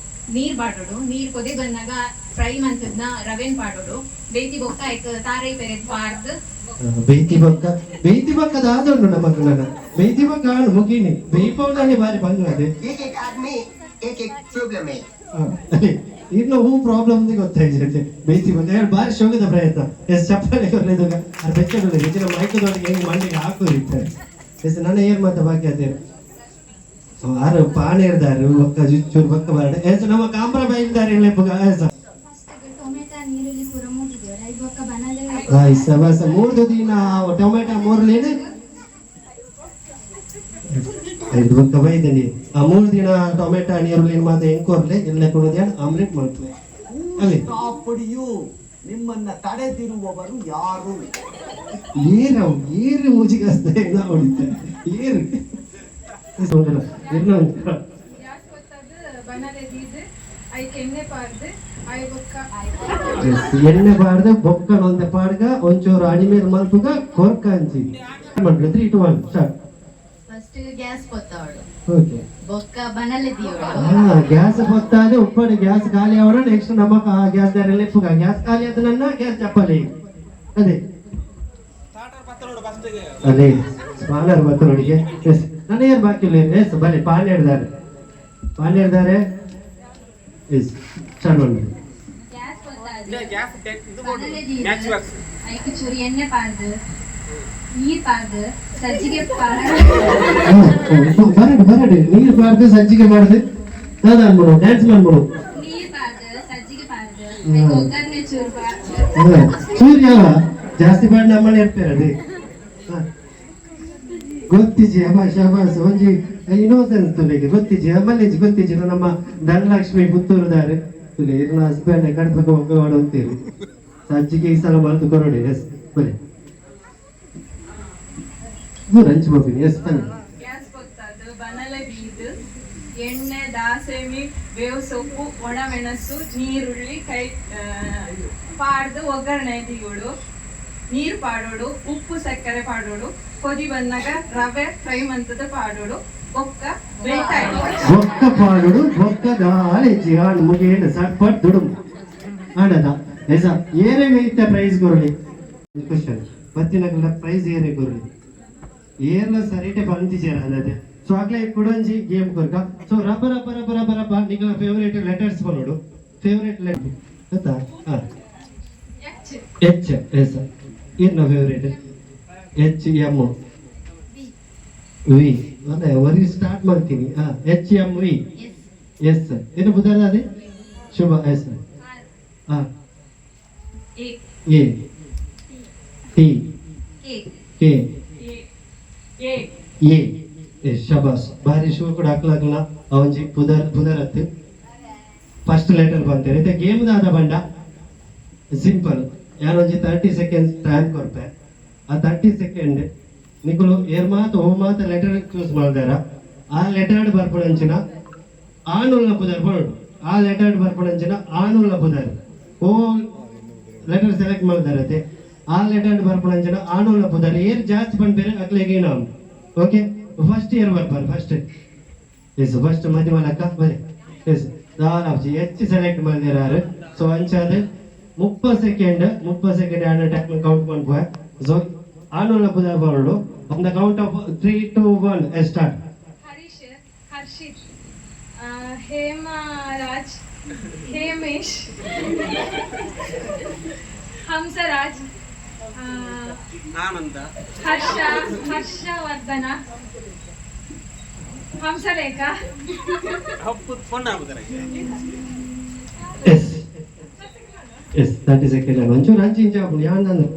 ನೀರ್ ಪಾಡೋಡು. ನೀರ್ ಕೊದಿ ಬಂದಾಗ ಫ್ರೈ ಮಂತದ್ನ ರವೆನ್ ಪಾಡೋಡು. ಬೇತಿ ಬೊಕ್ಕ ಐಕ್ ತಾರೈ ಪೆರೆದ್ ಪಾಡ್ದು. ಬೇಯ್ತಿ ಬಕ್ಕ, ಬೇಯ್ತಿ ಬಕ್ಕದ ಆದುಂಡು ನಮಕ್ ನನ್ನ ಬೇಯ್ತಿ ಬಕ್ಕ ಆಣ್ ಮುಗೀನಿ ಬೇಯ್ಪೌಂಡಲ್ಲಿ ಬಾರಿ ಬಂಗ್ಲದೆ. एक एक आदमी एक एक प्रॉब्लम है. ಇನ್ನು ಹೂ ಪ್ರಾಬ್ಲಮ್ ಗೊತ್ತಾಯ್ತು. ಬೇಯ್ತಿ ಬಂದ ಹೇಳಿ ಬಾರಿ ಶೋಕದ ಪ್ರಯತ್ನ. ಎಸ್, ಚಪ್ಪಾಳೆ ಕೊರ್ಲಿದಾಗ ಅದು ಬೆಚ್ಚಗುಳ್ಳಿ ಹೆಚ್ಚಿನ ಮೈಕದೊಳಗೆ ಹೆಂಗ್ ಮಂಡಿಗೆ ಹಾಕೋರಿತ್ತಾರೆ. ಎಸ್, ನನ್ನ ಏರ್ ಮಾತ ಬಾಕಿ ಅದೇ ಆರು ಪಾಣೆ ಇರ್ದಾರು ಬೊಕ್ಕ ಚೂರು ಬೊಕ್ಕ ಬಾರಡೆ. ಎಸ್, ನಮ್ಮ ಕಾಂಬ್ರ ಬೈಲ್ದಾರೆ ಎಸ್. ಫಸ್ಟ್ ಟೊಮೆಟೊ ನೀರುಳ್ಳಿ ಪೂರ ಮುಗಿದೆವು ಐದು ಬೊಕ್ಕ ಬನಲೆ. ಸಬಾಸ. ಮೂರ್ದು ದಿನ ಟೊಮೆಟೊ ಮೂರ್ಲೇನೆ ಐದು ಬೊಕ್ಕ ಬೈದನಿ. ಆ 3 ದಿನ ಟೊಮೆಟೊ ನೀರುಳ್ಳಿ ಮಾತ ಹೆಂಗ್ ಕೊರ್ಲೆ ಎಲ್ಲ ಕೊಡೋದೇ ಆಮ್ಲೆಟ್ ಮಾಡ್ತದೆ ಅಲ್ಲಿ. Stopped you? ನಿಮ್ಮನ್ನ ತಡೆದಿರುವವರು ಯಾರು? ಏರವು ಏರು ಮೂಜಿಗಾಸ್ತ ಹೊಡಿತ ಏರು ಗ್ಯಾಸ್ ಪೊತ್ತದು ಬನಲೆ ದೀದು ಐಕ್ ಎಣ್ಣೆ ಪಾಡ್ದು I ಬೊಕ್ಕ ಎಣ್ಣೆ ಬಾರ್ದು ಬೊಕ್ಕನ ಒಂದೆ ಪಾಡ್ಗ ಒಂಚೂರು ಅಣಿಮೇಲ್ ಮಲ್ಪುಗ ಕೊರ್ಕ ಅಂಚಿ. 3, 2, 1, ಸ್ಟಾರ್ಟ್. First gas ಪೊತ್ತವಡು. ಬೊಕ್ಕ ಬನಲೆ ದಿಯೋಡು. ಹಾ, ಗ್ಯಾಸ್ ಗೊತ್ತಾದೆ ಉಪ್ಪಡು. ಗ್ಯಾಸ್ ಖಾಲಿ ಅವರ ನೆಕ್ಸ್ಟ್ ನಮ್ಮ ಗ್ಯಾಸ್ ದಾರೆಲ್ಲ ಇಪ್ಪುಗ. ಗ್ಯಾಸ್ ಖಾಲಿ ಆದ ನನ್ನ ಗ್ಯಾಸ್ ಚಪ್ಪಲಿ. ಅದೇ ಅದೇ ಸ್ಪಾನರ್ ಬತ್ತು ನೋಡಿಗೆ. ಎಸ್, ನನ್ನ ಏನ್ ಬಾಕಿ ಇಲ್ಲ. ಎಸ್, ಬನ್ನಿ. ಪಾನ್ ಹಿಡ್ದಾರೆ, ಪಾನ್ ಹಿಡ್ದಾರೆ. ಎಸ್, ಸ್ಟಾರ್ಟ್ ಮಾಡಿ. ಗ್ಯಾಸ್ ಪೊತ್ತದು ಬನಲೆ ದೀದು ಐಕ್ ಚೂರು ಎಣ್ಣೆ ಪಾಡ್ದು ನೀರ್ ಪಾಡ್ದು ಸಜ್ಜಿಗೆ ಪಾಡ್ದು. ಬರಡು ಬರಡು. ನೀರು ಬಾರ್ದು ಸಜ್ಜಿಗೆ ಮಾಡ್ದು ದಾದ ಅನ್ಬಿಡು, ಡ್ಯಾನ್ಸ್ ಮಾಡ್ಬಿಡು. ನೀರ್ ಪಾಡ್ದು ಸಜ್ಜಿಗೆ ಪಾಡ್ದು ಐಕ್ ಒಗ್ಗರಣೆ ಚೂರು ಪಾಡ್ದು. ಸೂರ್ಯ ಜಾಸ್ತಿ ಪಾಡ್ ನಮ್ಮನೆ ಇರ್ತಾರೆ. ಅದೇ ಗೊತ್ತಿಜಿ. ಅಬ್ಬಾ, ಶಬಾಸ್. ಒಂಜಿ ಇನ್ನೋಸೆನ್ಸ್ ತುಲೆಗೆ ಗೊತ್ತಿಜಿ, ಅಮ್ಮಲೇಜಿ ಗೊತ್ತಿಜಿ. ನಮ್ಮ ಧನಲಕ್ಷ್ಮಿ ಪುತ್ತೂರುದಾರೆ ತುಲೆ ಇರ್ನ ಹಸ್ಬೆಂಡ್ ಕಡ್ಪಕ ಒಗ್ಗ ಮಾಡೋಗ್ತೀರಿ. ಸಜ್ಜಿಗೆ ಈ ಸಲ ಮಲ್ತು ಕೊರಡಿ. ಎಸ್, ಬನ್ನಿ. ದೂರ ಹಂಚಿ ಹೋಗ್ತೀನಿ. ಎಸ್, ಬನ್ನಿ. ಗ್ಯಾಸ್ ಪೊತ್ತದು ಬನಲೆ ಬೀದು ಎಣ್ಣೆ ದಾಸೆಮಿ ಬೇವು ಸೊಪ್ಪು, ಒಣಮೆಣಸು, ನೀರುಳ್ಳಿ ಕೈ ಪಾಡ್ದು ಒಗ್ಗರಣೆ ದಿಯೋಡು, ನೀರು ಪಾಡೋಡು, ಉಪ್ಪು ಸಕ್ಕರೆ ಪಾಡೋಡು. ಕೊದಿ ಬಂದಾಗ ರವೆ ಫ್ರೈ ಮಂತದ ಪಾಡೋಡು, ಬೊಕ್ಕ ಬೇಯ್ತಾ. ಬೊಕ್ಕ ಪಾಡುಡು, ಬೊಕ್ಕ ದಾಳಿ ಜಿಹಾನ್ ಮುಗಿಯಂಡು ಸಟ್ಪಟ್ ದುಡುಂ ಆಡದ ಎಸ. ಏರೇ ಇತ್ತ ಪ್ರೈಸ್ ಕೊರಲಿ ಕ್ವಶನ್ ಬತ್ತಿನಗಲ ಪ್ರೈಸ್ ಏರೇ ಕೊರಲಿ. ಏರ್ಲ ಸರಿಟೆ ಬಂದಿಜೇರ ಅದೇ. ಸೊ ಆಗ್ಲೇ ಕುಡೊಂಜಿ ಗೇಮ್ ಕೊರ್ಕ. ಸೊ ರಬ್ಬ ರಬ್ಬ ರಬ್ಬ ರಬ್ಬ ರಬ್ಬ ನಿಗಳ ಫೇವರೇಟ್ ಲೆಟರ್ಸ್ ಬರೋಡು. ಫೇವರೇಟ್ ಲೆಟರ್ ಗೊತ್ತಾ? ಹಾ. ಎಚ್. H, yes. ಏನ ಫೇವರೇಟ್? H M V. ಅದೇ ವರಿ ಸ್ಟಾರ್ಟ್ ಮಾಡ್ತೀನಿ. ಹಾ, ಎಚ್ ಎಂ ವಿ. ಎಸ್. ಏನು ಬುಧಾರ ಅದೇ ಶುಭ. ಎಸ್, ಹಾ. A. A, T. K. K. A A. A, A. ಶಬಾಸ್, ಬಾರಿ ಶುಭ ಕೂಡ ಹಾಕ್ಲಾಗಲ್ಲ. ಅವಂಜಿ ಪುದರ್ ಪುದರತ್ತು ಫಸ್ಟ್ ಲೆಟರ್ ಬಂತೇನೆ. ಇತ್ತೆ ಗೇಮ್ ದಾದ ಬಂಡ ಸಿಂಪಲ್. ಯಾರೊಂಜಿ 30 ಸೆಕೆಂಡ್ಸ್ ಟೈಮ್ ಕೊರ್ಪೆ. ಆ 30 ಸೆಕೆಂಡ್ ನಿಕುಲು ಏರ್ ಮಾತ ಓ ಮಾತ ಲೆಟರ್ ಚೂಸ್ ಮಾಡ್ದಾರ, ಆ ಲೆಟರ್ ಬರ್ಪುನಂಚಿನ ಆನುಲ್ನ ಪುದರ್ ಬರೋಡು. ಆ ಲೆಟರ್ ಬರ್ಪುನಂಚಿನ ಆನುಲ್ನ ಪುದರ್. ಓ ಲೆಟರ್ ಸೆಲೆಕ್ಟ್ ಮಾಡ್ದಾರತೆ, ಆ ಲೆಟರ್ ಬರ್ಪುನಂಚಿನ ಆನುಲ್ನ ಪುದರ್ ಏರ್ ಜಾಸ್ತಿ ಪನ್ಪೇರು ಅಕ್ಲೆಗೆ ಇನಾಮ್. ಓಕೆ, ಫಸ್ಟ್ ಇಯರ್ ಬರ್ಪಾರ? ಫಸ್ಟ್, ಎಸ್, ಫಸ್ಟ್ ಮದಿ ಮಲಕ್ಕ ಬಲೆ. ಎಸ್, ದಾಲಾಬ್ಜಿ ಎಚ್ ಸೆಲೆಕ್ಟ್ ಮಾಡಿದಾರೆ. ಸೊ ಅಂಚಾದ 30 ಸೆಕೆಂಡ್, 30 ಸೆಕೆಂಡ್ ಆನ ಟೈಮ್ ಕೌಂಟ್ ಮನ್ಪುವ. ಸೊ ಆನುಲ್ನ ಪುದರ್ ಬರೋಡು. On the count of three, two, one, start. Harish, Harshit, Hemraj, Hemesh, Hansraj, Ananda. Harsha, Harshvardhan, Hamsalekha. Phone ಆಗ್ಬೋದಾರೆ. Yes yes, 30 second. ಒಂಚೂರು ಅಂಚಿ ಇಂಚ ಆಪುಂಡು ಯಾನ್ ಅಂದ್ರೆ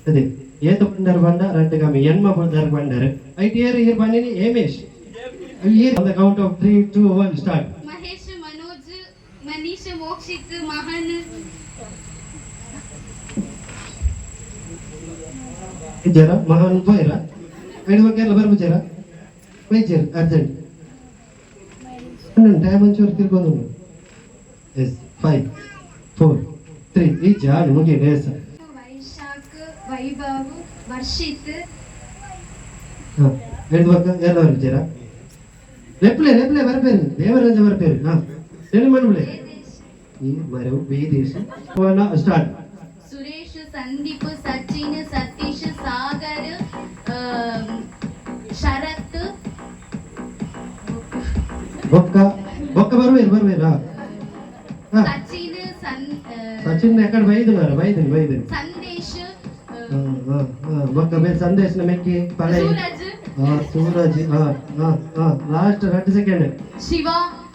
ಅದೇ. ಏತ ಬಂಡರ್ ಬಂಡ ರಡ್ಡು ಕಮ್ಮಿ ಎನ್ಮ ಬಂಡರ್ ಬಂಡರ್ ಐಟ್ ಏರ್ ಏರ್ ಬಂಡಿನಿ ಹೇಮೇಶ್ ಏರ್. On the count of three, two, one, start. Mahesh, Manoj, Manish, Mokshith, ಮಹನ್. ಜರ ಮಹಾನ್ ಪೋಯ್ರ ಐದು ಬಗ್ಗೆ ಎಲ್ಲ ಬರ್ಬು ಜರ ವೈದ್ಯರು ಅರ್ಜೆಂಟ್ ಟೈಮ್ ಒಂಚೂರು ತಿರ್ಕೊಂಡು. ಎಸ್, ಫೈವ್, ಫೋರ್, ತ್ರೀ, ಈ ಜಾನ್ ಮುಗಿಯಂಡು. ಎಸ್. ವೈಶಾಖ್, ವೈಭವ್, ವರ್ಷಿತ್. ಹಾಂ, ಐದು ಪಕ್ಕ ಎಲ್ಲ ಬರ್ಬಿದ್ದೀರಾ? ಲೆಪ್ಲೆ ಲೆಪ್ಲೆ ಬರ್ಪೇರು, ದೇವರಾಜ ಬರ್ಪೇರು. ಹಾಂ, ಏನು ಮನುಬ್ಲೆ ಈ ಮರವು ಬೇದೇಶ. ಸ್ಟಾರ್ಟ್. ಸುರೇಶ್, ಸಂದೀಪ್, ಸಚಿನ್, ಸತೀಶ್, ಸಾಗರ್, ಶರತ್. ಬೊಕ್ಕ ಬೊಕ್ಕ ಬರ್ಬೇರು ಬರ್ಬೇರು. ಹಾಂ ಹಾಂ. ಸಚಿನ್ ಸನ್ ಸಚಿನ್ ಎಕಡೆ ಬೈದುನಾರ ಬೈದನ್ ಬೈದನ್. ಸಂದೇಶ್. ಹಾಂ ಹಾಂ ಹಾಂ, ಬೊಕ್ಕ ಬೇರೆ ಸಂದೇಶನ ಮೆಕ್ಕಿ ಪಳೈ. ಸೂರಜ್. ಹಾಂ, ಸೂರಜ್. ಹಾಂ ಹಾಂ ಹಾಂ, ಲಾಸ್ಟ್ 2 ಸೆಕೆಂಡ್. ಶಿವ.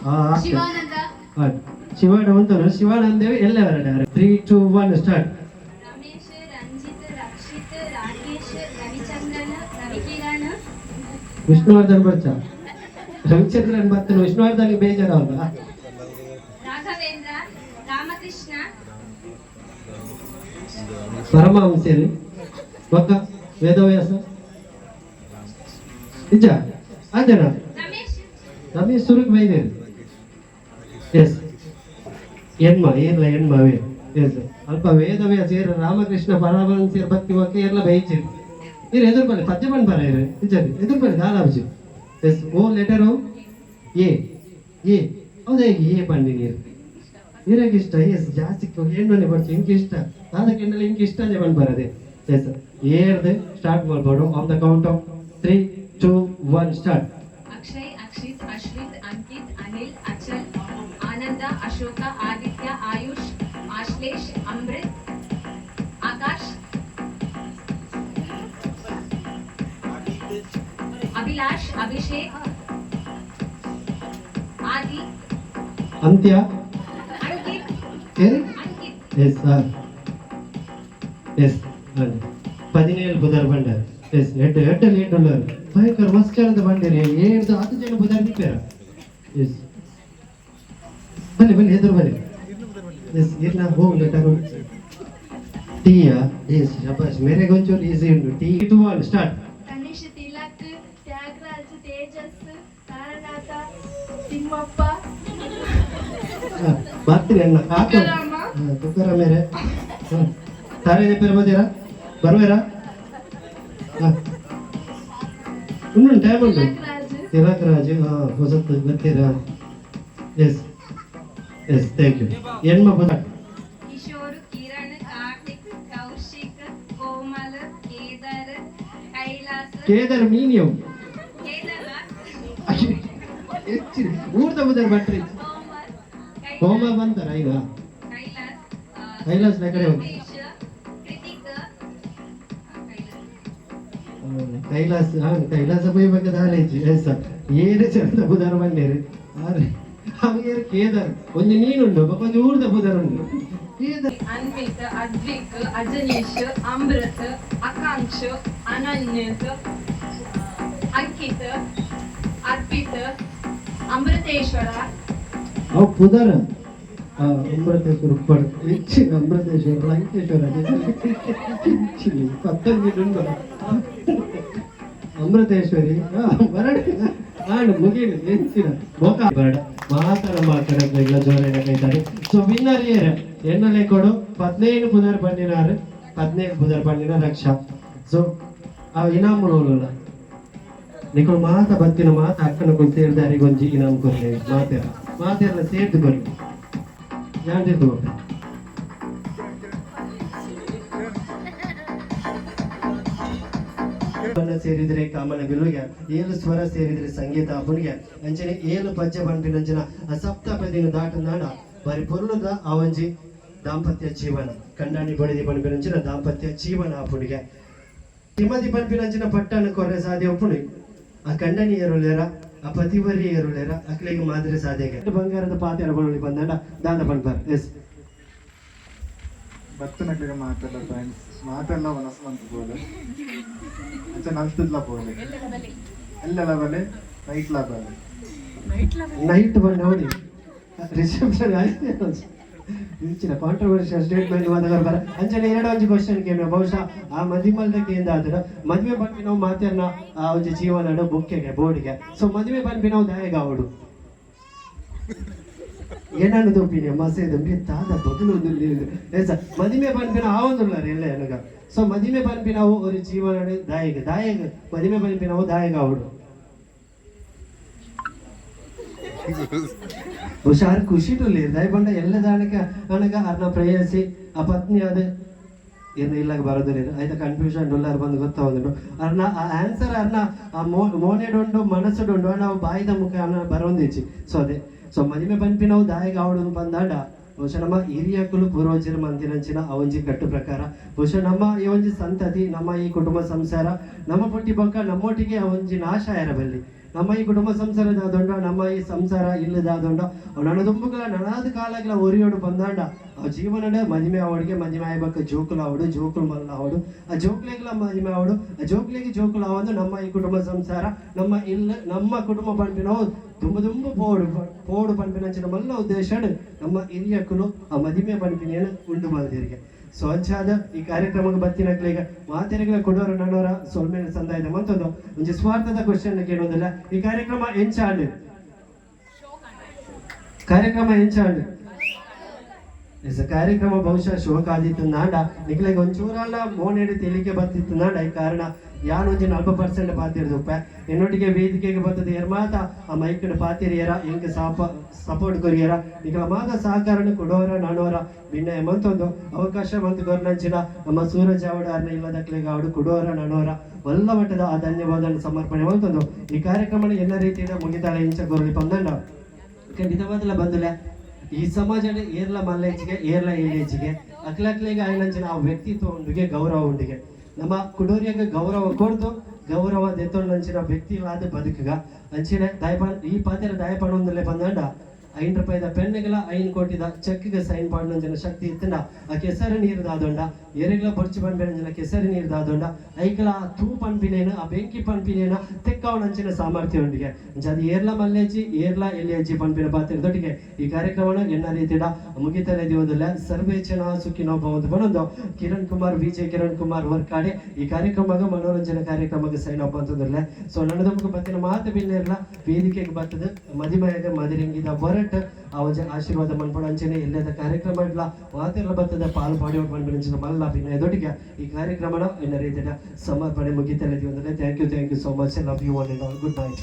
ಹಾಂ. ಶಿವಾನಂದ. ಹಾಂ, ಶಿವಾಡ ಉಂಟು. ಶಿವಾನಂದೇವಿ ಎಲ್ಲೇ ಹೊರಡಾರೆ. Three, two, one, start. Ramesh, Ranjit, Rakshit, Rakesh, Ravichandran, Ravikiran. Vishnuvardhan ಬರ್ಚ. Ravichandran ಬರ್ತಾನೆ, ವಿಷ್ಣುವರ್ಧನ್ ಬೇಜಾರಲ್ಲ. ರಾಘವೇಂದ್ರ, ರಾಮಕೃಷ್ಣ. ಪರಮಹಂಸರು ಬೊಕ್ಕ ವೇದವ್ಯಾಸ ನಿಜ ಆತೇನ. ರಮೇಶ್. ರಮೇಶ್ ಸುರುಕ್ ಬೈದೇರು. ಎಸ್, ಎನ್ಮ ಏರ್ಲ ಎನ್ಮವೇ. ಎಸ್, ಅಲ್ಪ ವೇದವ್ಯಾಸ ಏರ್ ರಾಮಕೃಷ್ಣ ಪರಮಹಂಸರು ಭಕ್ತಿ ಬೊಕ್ಕ ಏರ್ಲ ಬೈಚಿರು. ಇರು ಎದುರು ಬನ್ನಿ, ಪದ್ಯ ಬನ್ ಬರ ಇರು ನಿಜ ಎದುರು ಬನ್ನಿ ದಾಲಾಬ್ಜಿ. ಎಸ್, ಓ ಲೆಟರು ಎ. ಎ ಹೌದಾ? ಎ ಬನ್ನಿ ನೀರು ಇರಕ್ಕೆ ಇಷ್ಟ. ಎಸ್, ಜಾಸ್ತಿ ಎಣ್ಣೆ ಬರ್ತೀನಿ ಇಂಕ ಇಷ್ಟ ದಾದ ಕೆಂಡಲ್ ಇಂಕ ಇಷ್ಟ ಬನ್ ಬರದೆ. ಎಸ್, ಏರ್ದು ಸ್ಟಾರ್ಟ್ ಮಾಡ್ಬೋದು. On the count of three, two, one, start. Akshay, Akshit, Ashwith, Ankit, Anil, Achal, Ananda, Ashoka, Aditya, Ayush, Ashlesh, Amrit, Akash, Abhilash, Abhishek, ಆದಿ. ಅಂತ್ಯ. ಅಂಕಿತ್. ಏರು? ಅಂಕಿತ್. S S, 17 ಬುಧರ್ ಬಂಡರ್. ಎಸ್, ಎಡ್ಡು ಎಡ್ಡಲ್ಲಿ ಎಡ್ಡು ಭಯಂಕರ ಮಸ್ತ್ ಜನದ ಬಂಡೇರಿ. ಏಳ್ದು ಹತ್ತು ಜನ ಬುಧರ್ ನಿಪ್ಪೇರ. ಎಸ್, ಬನ್ನಿ ಬನ್ನಿ, ಎದುರು ಬನ್ನಿ. ಎಸ್, ಇರ್ನ ಹೋಗ್ ಲೆಟರು ಟೀಯಾ? ಎಸ್, ಶಬಾಷ್, ಮೇರೆಗೆ ಒಂಚೂರು ಈಸಿ ಉಂಟು. T, two, one, start. Tanish, Tilak, Thyagaraj, Tejas, Taranatha, Thimmappa. ಬರ್ತೀರಿ ಅಣ್ಣ ಕಾಕು ತುಕಾರಾಮೇರೆ. ತಾರೆ ಪೇರು ಬತ್ತೀರಾ, ಬರ್ವೇರಾ? ಇನ್ನೊಂದು ಟೈಮ್ ಉಂಟು. ತಿಲಕ್ ರಾಜ್, ಹಾಂ, ಹೊಸತ್ತು ಬರ್ತೀರಾ? Yes yes, thank you. ಎಣ್ಮ ಪುದ. ಕಿಶೋರ್, ಕಿರಣ್, ಕಾರ್ತಿಕ್, ಕೌಶಿಕ್, ಕೋಮಲ್, ಕೇದಾರ್, ಕೈಲಾಸ್. ಕೇದಾರ್ ಮೀನಿಯವು. ಕೇದಾರ್ನಾಥ್. ಹೆಚ್ಚಿರಿ ಊರ್ದ ಬುದರ್ ಭಟ್ರಿ. ಕೋಮಲ್. ಕೋಮ ಬಂತಾರ ಈಗ. ಕೈಲಾಸ್. ಕೈಲಾಸ್ ನ ಕಡೆ ಹೋಗಿ. ರಮೇಶ್, ಕೃತಿಕ್, ಕೈಲಾಸ್. ಕೈಲಾಸ, ಹಾ, ಕೈಲಾಸ ಪೋಯ್ಬೇಕಾದ ಆಲೇಜಿ. ಎಸ್, ಏರು ಚಂದ ಬುದಾರ ಬಂಡೇರು ಆರೆ ಅವೇರು. ಕೇದಾರ್ ಒಂಜಿ ಮೀನುಂಡು, ಬೊಕ ಒಂಜಿ ಊರ್ದ ಬುದಾರ್ ಉಂಡು, ಕೇದಾರ್. ಅನ್ವಿತ್, ಅದ್ವಿಕ್, ಅಜನೀಶ್, ಅಮೃತ್, ಆಕಾಂಕ್ಷ, ಅನನ್ಯತ್, ಅಂಕಿತ್, ಅರ್ಪಿತ್, ಅಮೃತೇಶ್ವರ. ಅವು ಪುದರ್. ಅಮೃತೇಶ್ವರ ಉಪ್ಪಡ್ ಹೆಚ್ಚಿನ ಅಮೃತೇಶ್ವರ, ಲಂಕೇಶ್ವರ ಹೆಚ್ಚಿನ ಪತ್ತೊಂಜಿ ಉಂಡು. ಅಮೃತೇಶ್ವರಿ ಬರಡ ಆಂಡ್ ಮುಗಿಲು ಹೆಚ್ಚಿನ ಬೊಕ ಬರಡ ಮಾತ ನಮ್ಮ ಕಡೆ ಜೋರಾಗಿ ಕೈತಾರೆ. ಸೊ ವಿನ್ನರ್ ಏರ್ ಎನ್ನಲೆ ಕೊಡು. 15 ಪುದರ್ ಪಂಡಿನಾರು, 15 ಪುದರ್ ಪಂಡಿನ ರಕ್ಷಾ. ಸೊ ಆ ಇನಾಮುಲು ನಿಕುಲು ಮಾತ ಬತ್ತಿನ ಮಾತ ಅಕ್ಕನ ಕುಲ್ ಸೇರಿದಾರಿಗೆ ಒಂಜಿ ಇನಾಮ್ ಕೊರ್ಲೆ. ಮಾತೆರ ಮಾತೆಲ್ಲ ಸೇರ್ದು ಕೊರ್ಲಿ. ಯಾನ್ ಹೋಗ್ತೆ. ಬಣ್ಣ ಸೇರಿದ್ರೆ ಕಾಮನ ಬಿಲ್ಲುಗೆ, ಏಳು ಸ್ವರ ಸೇರಿದ್ರೆ ಸಂಗೀತ ಪುಣಿಗೆ, ಅಂಚನೆ ಏಳು ಪಜ್ಜೆ ಪನ್ಪಿನಂಚಿನ ಸಪ್ತಪದಿನ ದಾಟನಾಡ ಬಾರಿ ಪೊರ್ಲುದ ಆ ಒಂಜಿ ದಾಂಪತ್ಯ ಜೀವನ, ಕಂಡಾಣಿ ಬಡಿದಿ ಪನ್ಪಿನಂಚಿನ ದಾಂಪತ್ಯ ಜೀವನ ಆಪುಣಿಗೆ. ತಿಮತಿ ಪನ್ಪಿನಂಚಿನ ಪಟ್ಟಣ ಕೊರ್ರೆ ಸಾಧ್ಯ ಉಪ್ಪುಣಿ ಆ ಕಂಡನಿ ಏರುಲೇರ, ಆ ಪತಿವರಿ ಏರುಲೇರ, ಅಕ್ಲೆಗ್ ಮಾದರಿ ಸಾಧ್ಯ. ಬಂಗಾರದ ಪಾತೆರ ಬಣ್ಣಿ ಬಂದಾಂಡ ದಾದ ಪನ್ಪರ್? ಎಸ್. ಬತ್ತನಕ್ಲೆಗ್ ಮಾತೆಲ್ಲ thanks. ಮಾತೆಲ್ಲ ವನಸ್ ಮಂತ್ ಪೋಲೆ, ಅಂಚ ನಲ್ತುದ್ಲ ಪೋಲೆ, ಎಲ್ಲೆಲ ಬಲೆ, ನೈಟ್ಲ ಬಲೆ. ನೈಟ್ ಬಂದು ನೋಡಿ ರಿಸೆಪ್ಷನ್ ಆಯ್ತು. ಇಂಚಿನ ಕಾಂಟ್ರವರ್ಷಿಯಲ್ ಸ್ಟೇಟ್ಮೆಂಟ್ ಮಾತಾಡ ಬರ. ಅಂಚನೆ ಎರಡು ಒಂಜಿ ಕ್ವಶನ್ ಕೇನು. ಬಹುಶಃ ಆ ಮದಿಮಲ್ದಕ್ಕೆ ಎಂದಾದ್ರೆ ಮದುವೆ ಪನ್ಪಿನವು ಮಾತೆರ್ನ ಆ ಒಂಜಿ ಜೀವನಡು ಬೊಕ್ಕೆಗೆ ಬೋಡಿಗೆ. ಸೊ ಮದುವೆ ಪನ್ಪಿನವು ದಾಯಗ ಅವಡು ಏನನ್ನು ತೋಪಿನಿ ಮಸೇದ ತಾದ ಬದಲು ಒಂದು. ಎಸ್, ಮದಿಮೆ ಪನ್ಪಿನ ಆವೊಂದುಲ್ಲಾರ ಎಲ್ಲ ಎನಗ. ಸೊ ಮದಿಮೆ ಪನ್ಪಿನವು ಒಂದು ಜೀವನ ದಾಯಗ ದಾಯಗ ಮದಿಮೆ ಪನ್ಪಿನವು ದಾಯಗ ಅವಡು. ಬಹುಶಃ ಆರ್ ಖುಷಿಟುಲ್ಲೇರ್. ದಾಯ ಪಂಡ ಎಲ್ಲ ದಾನಕ ಅನಗ ಅರ್ನ ಪ್ರೇಯಸಿ, ಆ ಪತ್ನಿ ಅದ ಇರ್ನ ಇಲ್ಲಾಗ ಬರೋದಿಲ್ಲ. ಆಯ್ತಾ, ಕನ್ಫ್ಯೂಷನ್ ಉಲ್ಲಾರ ಬಂದು ಗೊತ್ತಾവുಂಡು. ಅರ್ನ ಆ ಆನ್ಸರ್ ಅರ್ನ ಆ ಮೋನೆಡುಂಡು, ಮನಸ್ಸುಡುಂಡು, ನಾವು ಬಾಯಿದ ಮುಖ ಅನ್ನ ಬರೋಂದಿಚ್ಚಿ. ಸೊ ಅದೇ, ಸೊ ಮದಿಮೆ ಪನ್ಪಿನವು ದಾಯಗ ಆವಡು ಬಂದಾಂಡ ಬಹುಶಃ ನಮ್ಮ ಹಿರಿಯಕುಲು ಪೂರ್ವಜರು ಮಂದಿನಂಚಿನ ಆ ಒಂಜಿ ಕಟ್ಟು ಪ್ರಕಾರ ಬಹುಶಃ ನಮ್ಮ ಈ ಒಂಜಿ ಸಂತತಿ, ನಮ್ಮ ಈ ಕುಟುಂಬ ಸಂಸಾರ ನಮ್ಮ ಪುಟ್ಟಿ ಬೊಕ್ಕ ನಮ್ಮೊಟ್ಟಿಗೆ ಆ ಒಂಜಿ ನಾಶ ಆಯರಬಲ್ಲಿ. ನಮ್ಮ ಈ ಕುಟುಂಬ ಸಂಸಾರದಾದೊಂಡ, ನಮ್ಮ ಈ ಸಂಸಾರ ಇಲ್ಲದಾದೊಂಡ ನನ್ನ ದುಂಬುಗಳ ನನಾದ ಕಾಲಗಳ ಒರಿಯೋಡು ಬಂದಾಂಡ ಆ ಜೀವನದ ಮದಿಮೆ ಅವಡಿಗೆ ಮದಿಮೆ ಆಯ್ಬಕ್ಕ ಜೋಕುಲು ಅವಡು, ಜೋಕುಲು ಮಲ್ಲ ಅವಡು, ಆ ಜೋಕ್ಲೆಗ್ಲ ಮದಿಮೆ ಅವಡು, ಆ ಜೋಕ್ಲೆಗೆ ಜೋಕುಲು ಅವಂದು ನಮ್ಮ ಈ ಕುಟುಂಬ ಸಂಸಾರ, ನಮ್ಮ ಇಲ್ಲ ನಮ್ಮ ಕುಟುಂಬ ಪನ್ಪಿನವು ದುಂಬು ದುಂಬು ಪೋಡು ಪೋಡು ಪನ್ಪಿನಂಚಿನ ಮಲ್ಲ ಉದ್ದೇಶ ನಮ್ಮ ಹಿರಿಯಕ್ಕುಲು ಆ ಮದಿಮೆ ಪನ್ಪಿನೇನು ಉಂಡು ಮಲ್ದಿರಿಗೆ. ಸೊ ಅಂಚಾದ ಈ ಕಾರ್ಯಕ್ರಮಕ್ಕೆ ಬತ್ತಿನಕ್ಲೆಗ ಮಾತೆರೆಗಳ ಕೊಡೋರ ನಡೋರ ಸೊಲ್ಮೇಲೆ ಸಂದಾಯದ ಮಂತೊಂದು ಒಂಜಿ ಸ್ವಾರ್ಥದ ಕ್ವಶನ್ ಕೇಳೋದಿಲ್ಲ. ಈ ಕಾರ್ಯಕ್ರಮ ಎಂಚಾಂಡ್? ಕಾರ್ಯಕ್ರಮ ಎಂಚಾಂಡ್? ಎಸ್, ಕಾರ್ಯಕ್ರಮ ಬಹುಶಃ ಶೋಕ ಆದಿತ್ತು ನಾಂಡ ನಿಕ್ಲೆಗ್ ಒಂಚೂರಲ್ಲ ಮೋನೆಡ್ ತೆಲಿಕೆ ಬತ್ತಿತ್ತು ನಾಂಡ ಈ ಕಾರಣ ಯಾನ್ ಒಂಜಿ 40% ಪಾತಿರ್ದುಪ್ಪ. ಎನ್ನೊಟ್ಟಿಗೆ ವೇದಿಕೆಗೆ ಬತ್ತದ ಏರ್ ಮಾತ ಆ ಮೈಕಡ್ ಪಾತಿರಿಯರ, ಎಂಕ್ ಸಾಪ ಸಪೋರ್ಟ್ ಕೊರಿಯರ, ನಿಕಲ ಮಾತ ಸಹಕಾರನ ಕೊಡೋರ ನಾನೋರ ಭಿನ್ನಯ ಮಂತೊಂದು ಅವಕಾಶ ಮಂತ್ ಕೊರ್ನಂಚಿನ ನಮ್ಮ ಸೂರಜ್ ಆವಡ ಅರ್ನ ಇಲ್ಲದಕ್ಲೆಗ್ ಆವಡು ಕೊಡೋರ ನಾನೋರ ವಲ್ಲ ಮಟ್ಟದ ಆ ಧನ್ಯವಾದ ಸಮರ್ಪಣೆ ಮಂತೊಂದು ಈ ಕಾರ್ಯಕ್ರಮ ಎಲ್ಲ ರೀತಿಯಿಂದ ಮುಗಿತಾಳೆ ಇಂಚ ಕೊರಲಿ ಪಂದಂಡ. ಖಂಡಿತವಾದಲ ಬಂದುಲೆ ಈ ಸಮಾಜದ ಏರ್ಲ ಮಲ್ಲೇಜಿಗೆ ಏರ್ಲ ಏಲೇಜಿಗೆ ಅಕ್ಲಕ್ಲೆಗೆ ಆಯ್ನಂಚಿನ ಆ ವ್ಯಕ್ತಿತ್ವ ಉಂಡಿಗೆ, ಗೌರವ ಉಂಡಿಗೆ. ನಮ್ಮ ಕುಡೋರಿಯಾಗ ಗೌರವ ಕೊಡ್ದು ಗೌರವ ದೆತ್ತೊಂಡಂಚಿನ ವ್ಯಕ್ತಿಗಳಾದ ಬದುಕುಗ. ಅಂಚಿನ ದಯಪಾನ್ ಈ ಪಾತೆರ ದಯಪಾನ ಒಂದಲ್ಲೇ ಬಂದಂಡ 5 ರೂಪಾಯಿದ ಪೆನ್ನುಗಳ 5 ಕೋಟಿದ ಚೆಕ್ಗೆ ಸೈನ್ ಪಾಡ್ನಂಚಿನ ಶಕ್ತಿ ಇತ್ತಂಡ ಆ ಕೆಸರು ನೀರು ದಾದೊಂಡ ಎರೆಗ್ಲ ಬೊರ್ಚು ಪನ್ಪಿನಂಚಿನ ಕೆಸರು ನೀರು ದಾದೊಂಡ ಐಕಲ ತೂ ಪನ್ಪಿನೇನು ಆ ಬೆಂಕಿ ಪನ್ಪಿನೇನ ತೆಕ್ಕವನಂಚಿನ ಸಾಮರ್ಥ್ಯ ಉಂಡಿಗೆ. ಅಂಚ ಅದು ಏರ್ಲ ಮಲ್ಲೇಜಿ ಏರ್ಲ ಎಲ್ಲಿಯಜ್ಜಿ ಪನ್ಪಿನ ಪಾತೆರದೊಟ್ಟಿಗೆ ಈ ಕಾರ್ಯಕ್ರಮನ ಎನ್ನ ರೀತಿಡ ಮುಗಿತಲೇ ದಿವದಲ್ಲ. ಸರ್ವೇ ಜನ ಸುಖಿನೋ ಭವಂತು ಬನೊಂದು ಕಿರಣ್ ಕುಮಾರ್ ವಿಜಯ್ ಕಿರಣ್ ಕುಮಾರ್ ವರ್ಕಾಡೆ ಈ ಕಾರ್ಯಕ್ರಮದ ಮನೋರಂಜನೆ ಕಾರ್ಯಕ್ರಮಕ್ಕೆ ಸೈನ್ ಅಪ್ ಅಂತಂದ್ರೆ. ಸೊ ನನ್ನದೊಮ್ಮಗ ಬತ್ತಿನ ಮಾತು ಬಿನ್ನೇರ್ಲ ವೇದಿಕೆಗೆ ಬತ್ತದ ಮದಿಮಯಗ ಮದಿರಂಗಿದ ವರ ಕರಟ್ ಆ ಒಂಜಿ ಆಶೀರ್ವಾದ ಮನ್ಪೊಡು. ಅಂಚನೆ ಇಲ್ಲದ ಕಾರ್ಯಕ್ರಮ ಇಡ್ಲ ಮಾತೆರ್ಲ ಬತ್ತದ ಪಾಲ್ ಪಾಡಿ ಪನ್ಪಿನಂಚಿನ ಮಲ್ಲ ಅಭಿನಯದೊಟ್ಟಿಗೆ ಈ ಕಾರ್ಯಕ್ರಮನ ಇನ್ನ ರೀತಿಯ ಸಮರ್ಪಣೆ ಮುಗಿತಲೇ. Thank you, thank you so much. Love you one and all. Good night.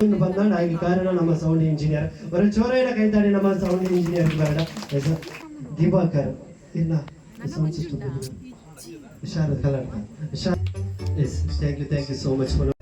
ಇನ್ನು ಬಂದ ಈ ಕಾರಣ ನಮ್ಮ ಸೌಂಡ್ ಇಂಜಿನಿಯರ್ ಬರ ಚೋರೈನ ಕೈತಾಡಿ ನಮ್ಮ ಸೌಂಡ್ ಇಂಜಿನಿಯರ್ ಬರಡ ದಿವಾಕರ್ ಇಲ್ಲ ಸೌಂಡ್ ಸಿಸ್ಟಮ್. ಹುಷಾರ colour. Yes, thank you, thank you so much.